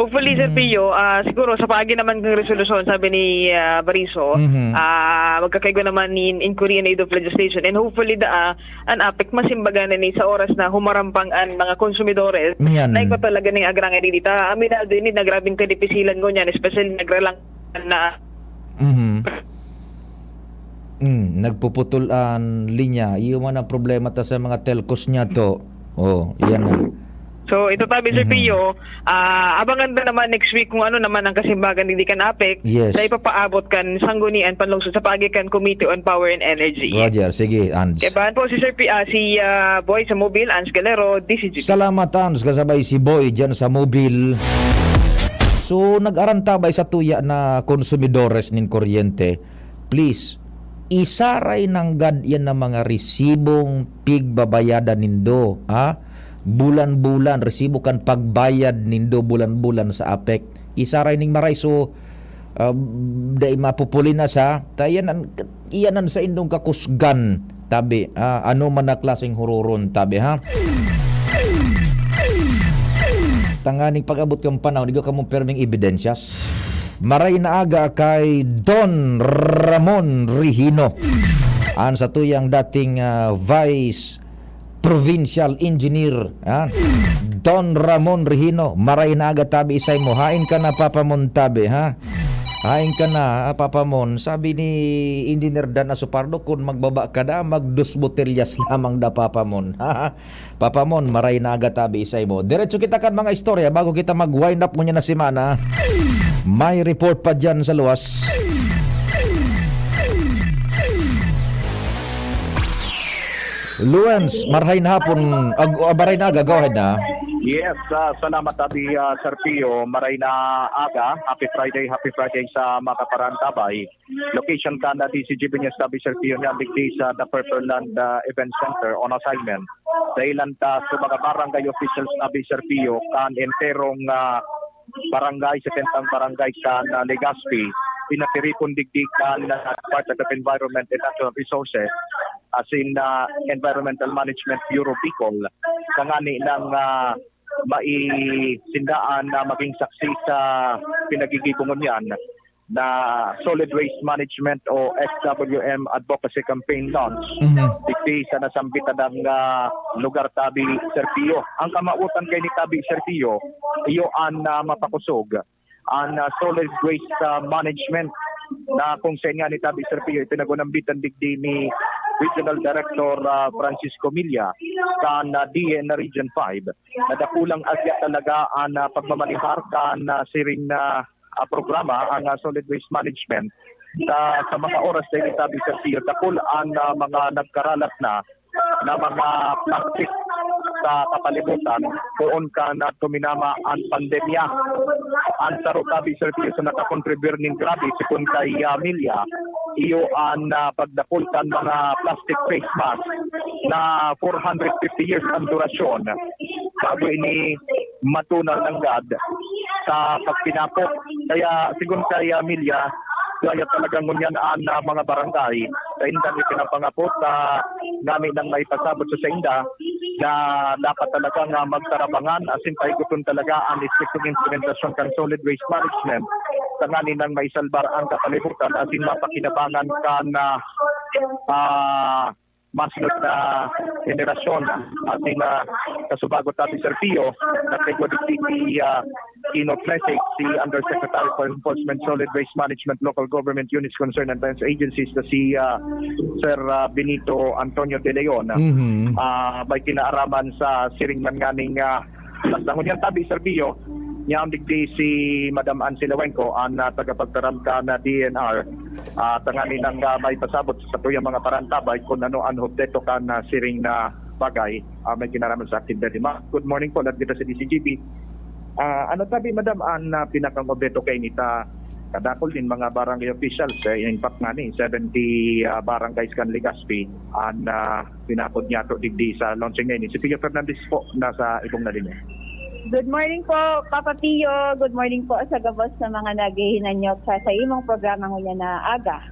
Hopefully, Sir Mm. Pio, ah, siguro sa paagi naman ng resolusyon, sabi ni ah, Bariso, Mhm. ah, magkakaigwa naman ni inquiry in aid of legislation. And hopefully, da, ah, an APEC masimbagan na ni sa oras na humarampang an mga konsumidores. Yan. Na ikaw talaga ning agrangay dita. Aminado ini na grabing kadipisilan ngunyan, especially nagrelang na Mhm. Mm, nagpuputol an linya. Iyo man ang problema ta sa mga telcos niya to. Oh, yan na. So, ito tabi, Sir Mhm. Pio, ah, abangan na naman next week kung ano naman ang kasimbagan digdi kan APEC Yes. na ipapaabot kan Sanggunian Panlungsod sa paagi kan Committee on Power and Energy. Roger, sige, Ans. Kaya po si Sir P, ah, si ah, Boy sa Mobile, Ans Galero, D C G P. Salamat, Ans, kasabay si Boy dyan sa Mobile. So, nag-arantabay sa tuya na konsumidores nin kuryente. Please, isaray nanggad yan na mga resibong pigbabayadan nindo, ha? Bulan-bulan, resibo kan pagbayad nindo bulan-bulan sa APEC. Isaray ning maray. So, ah, dai mapupuli na sa, ta iyan an, iyan an saindong kakusgan, tabi. Ah, ano man na klaseng huroron, tabi, ha? Tanganing pag-abot kang panahon, igwa kamong perming ebidensyas. Maray na aga kay Don Ramon Rihino, an satuyang dating, ah, Vice Provincial Engineer, ha? Don Ramon Rihino, maray na aga tabi isay mo. Hain ka na, Papa Mon, tabi, ha? Hain ka na, ah, Papa Mon. Sabi ni Engineer Dan Asopardo, "Kun magbaba ka da, mag dos botelyas lamang da, Papa Mon." Papa Mon, maray na aga tabi isay mo. Diretso kita kan mga istorya bago kita mag-wind up ngunyan na semana. May report pa dyan sa luwas. Luens, marhay na hapon, ag-, ah, maray na aga, go ahead na. Yes, ah, salamat, Abi, ah, Sir Pio. Maray na aga. Happy Friday, happy Friday sa mga kaparantabay. Location ka na D C G P News, Abi, Sir Pio, niya digdi sa The Purple Land ah, Event Center on assignment. Dahilan ta sa mga barangay officials, Abi, Sir Pio, kan enterong ah, barangay, setentang barangay kan ah, Legazpi, pinatiripon digdi kan ah, Department of Environment and Natural Resources, asin ah, Environmental Management Bureau Bicol, kangani nang ah, maisindaan na maging saksi sa pinagigibo ngunyan na Solid Waste Management o S W M Advocacy Campaign launch. Mhm. Digdi sa nasambitan ng ah, lugar, Tabi, Sir Pio. Ang kamawotan kay ni Tabi, Sir Pio, iyo an ah, mapakusog an ah, solid waste ah, management na kung sa inya ni Tabi, Sir Pio, ipinagunambitan digdi ni Regional Director ah, Francisco Milla kan ah, D N Region five. Nadakulang agya talaga an ah, pagmamanihar kan ah, siring na ah, programa, ang ah, solid waste management. Sa, sa mga oras na ini, Tabi, Sir Pio, dakul an ah, mga nagkaralat na na mga plastic sa kapalibutan, poon kan ah, tuminama an pandemya. An saro, Tabi, Sir Pio, sa nakakontribir nin grabe, sekon kay ah, Milla, iyo an ah, pagdakul kan mga plastic face mask na four hundred fifty years ang durasyon bago ini matunaw nanggad sa pagpinapok. Kaya, segun kay ah, Milla, kaya talagang ngunyan an ah, mga barangay sa indang ipinapangapot na nami nang maipasabot sa sainda na dapat talaga nga magtarabangan asin pahigoton talaga an estriktong implementasyon kan solid waste management tanganing nang maisalbar ang kapalibutan asin mapakinabangan kan ah, ah, masunod na henerasyon. Asin na kasubago, Tabi, Sir Pio, nagkagwa digdi si ah, Kino Plesig, si Undersecretary for Enforcement, Solid Waste Management, Local Government Units Concerned and Agencies na si ah, Sir ah, Benito Antonio de Leon. Mhm. Ah, may kinaaraman sa siring man nganing ah, basta ngunyan, Tabi, Sir Pio, niya ang digdi si Madam Ansi Lewenco, ang ah, tagapagtaram kan D N R. Ah, tanganing nang ah, maipasabot sa satuyang mga parantabay kung ano ang obheto kan ah, siring na bagay. Ah, may kinaraman sa aktibidad. Ma-, good morning po, lahat kita sa D C G B. Ah, ano, Tabi, Madam, ang ah, pinakang obheto kay nita Kadakul nin mga barangay officials, eh, in fact nga ni seventy, ah, barangays kan Legazpi, an, ah, pinapod niya to digdi sa launching na ini. Si Pio Fernandez po nasa ibong na linya. Good morning po, Papa Pio. Good morning po sa gabos na mga naghihinanyok sa, sa imong programa ngunyan na aga.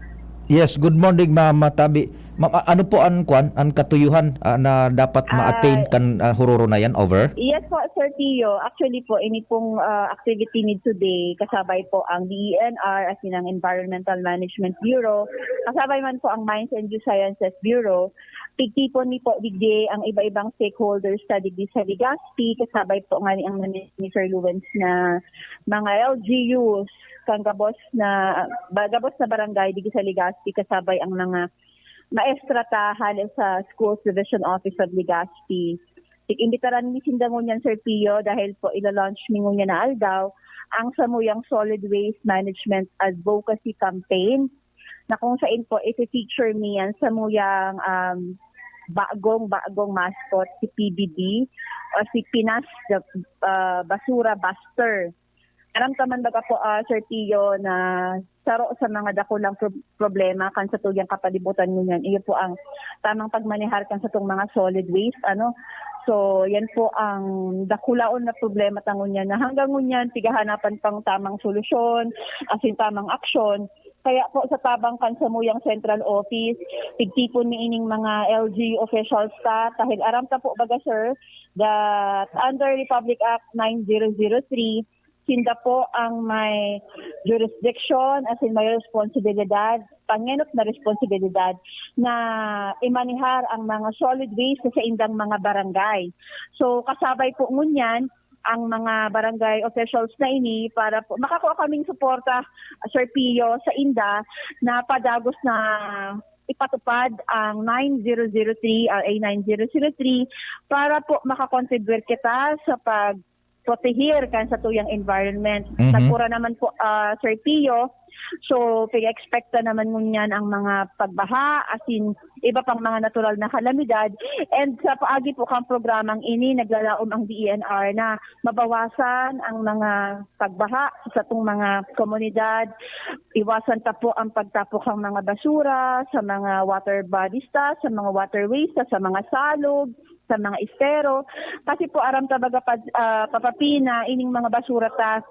Yes, good morning, Ma'am Tabi. Ma'am, a-, ano po an, kwan, an katuyuhan, ah, na dapat ma-attain Ah, kan, ah, huroro na yan? Over? Yes po, Sir Pio. Actually po, ini pong, ah, activity ni today, kasabay po ang D E N R, as in ang Environmental Management Bureau, kasabay man po ang Mines and Geosciences Bureau. Tigtipon ni po digdi ang iba-ibang stakeholders sa digdi sa Legazpi, kasabay po nga ni ang ni Sir Lawrence na mga L G Us, kan gabos na, ba-, gabos na barangay digdi sa Legazpi, kasabay ang mga maestra ta hale sa Schools Division Office of Legazpi. Imbitaran mi sinda ngunyan, Sir Pio, dahil po ila-launch mi ngunyan na aldaw ang samuyang Solid Waste Management Advocacy Campaign, na kung sain po isi-feature mi yan samuyang, um, bagong, bagong mascot, si P B B, o si Pinas, uh, Basura Buster. Aram ta man baga po, ah, Sir Pio, na saro sa mga dakulang pro-, problema kan satuyang kapalibutan ngunyan, iyo po ang tamang pagmanehar kan satong mga solid waste, ano. So, yan po ang dakulaon na problema ta ngunyan, na hanggang ngunyan, pighahanapan pang tamang solusyon, as in tamang aksyon. Kaya po, sa tabang kan samuyang central office, tigtipon mi ining mga L G U officials ta, dahil aram ta po baga, sir, that under Republic Act nine zero zero three, sinda po ang may jurisdiction, as in may responsibilidad, pangenot na responsibilidad na imanihar ang mga solid waste sa saindang mga barangay. So, kasabay po ngunyan ang mga barangay officials na ini para po makakuha kaming suporta, Sir Pio, sa inda na padagos na ipatupad ang nine zero zero three, R A nine zero zero three, para po makakontribute kita sa pag- proteger kan satuyang environment. Mhm. Nagpura naman po, ah, Sir Pio. So, pig-expect ta naman ngunyan ang mga pagbaha, as in, iba pang mga natural na kalamidad. And sa paagi po kang programang ini, naglalaom ang D E N R na mabawasan ang mga pagbaha sa satong mga komunidad. Iwasan ta po ang pagtapok ng mga basura sa mga water bodies ta, sa mga waterways ta, sa mga salog, sa mga estero. Kasi po, aram ta baga pa, ah, Papa Pi, na ining mga basura ta,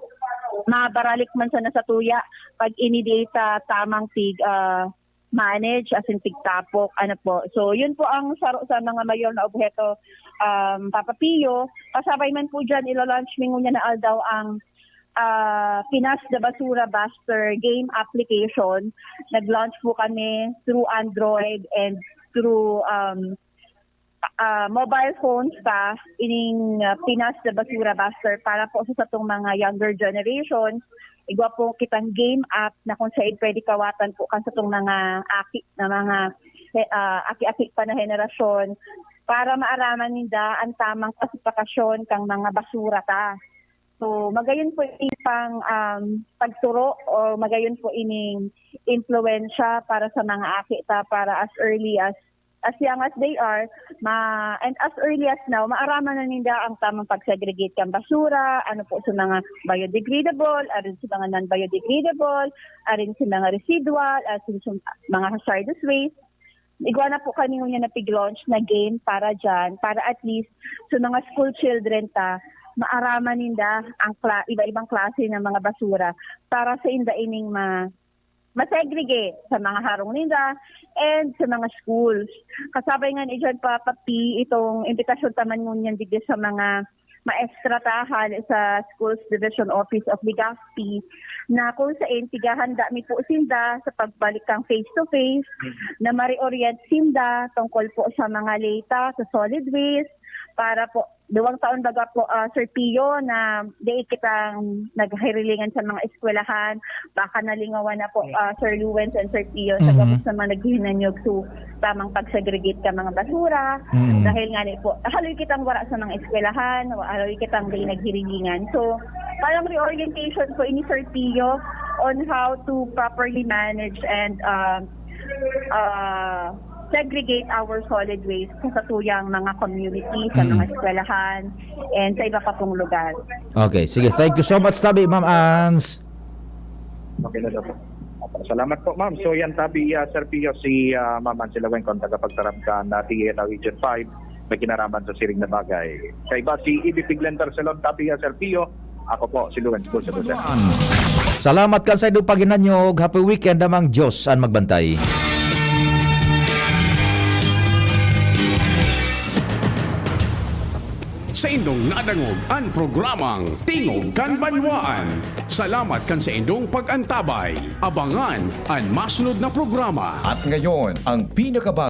mabaralik man sana satuya pag ini di ta tamang pig, ah, manage, as in pigtapok, ano po. So, yun po ang saro sa mga mayor na obheto, um, Papa Pio. Kasabay man po dyan, ilo-launch mi ngunyan na aldaw ang, ah, Pinas the Basura Buster game application. Nag-launch po kami through Android and through, um, ah, mobile phones pa, ining, ah, Pinas the Basura Buster para po sa satong mga younger generations. Igwa po kitang game app na kung saan pwede kawatan po kan satong mga aki na mga, eh, ah, aki-aki pa na henerasyon para maaraman ninda ang tamang klasifikasyon kang mga basura ta. So, magayon po ining pang, um, pagturo o magayon po ining impluwensya para sa mga aki ta para as early as, as young as they are, ma-, and as early as now, maaraman na ninda ang tamang pag-segregate kan basura, ano po sa mga biodegradable, arin sa mga non-biodegradable, arin sa mga residual, arin sa mga hazardous waste. Igwa na po kami ngunyan na pig-launch na game para dyan, para at least sa mga school children ta, maaraman ninda ang kla-, iba-ibang klase ng mga basura para sa inda ining ma-, ma-segregate sa mga harong ninda and sa mga schools. Kasabay nga ni dyan, Papa P, itong imbitasyon ta man ngunyan digdi sa mga maestra ta hale sa Schools Division Office of Legazpi, na kung sain pighahanda mi po sinda sa pagbalik kang face-to-face, na ma-reorient sinda tungkol po sa mga ley ta sa solid waste, para po, duwang taon baga po, ah, Sir Pio, na di kitang naghirilingan sa mga eskwelahan. Baka nalingawan na po, ah, Sir Lawrence and Sir Pio, sa Mhm. gabos na mga naghihinanyog. So, tamang pag-segregate ka mga basura. Mm. Dahil nga ni po, haloy kitang wara sa mga eskwelahan, haloy kitang di naghirilingan. So, parang reorientation po ini, Sir Pio, on how to properly manage and, uh, uh, segregate our solid waste sa satuyang mga community, sa Mm. mga eskwelahan, and sa iba pa pong lugar. Okay, sige. Thank you so much, Tabi, Ma'am Ans. Okay na daw po. Opo, salamat po, ma'am. So yan, tabi, ah, Sir Pio, si, ah, Ma'am Angela Wengkon, tagapagtaram kan, ah, T N R Region five, may kinaraman sa siring na bagay. Kaiba si E B P Glendar Salon, tabi, ah, Sir Pio. Ako po, si Lawrence Bulsa Bulsa. Salamat kan saindong paghinanyog. Happy weekend namang Diyos an magbantay. Saindong nadangog an programang Tingog kan Banwaan. Salamat kan saindong pag-antabay. Abangan an masunod na programa. At ngayon, ang pinakaba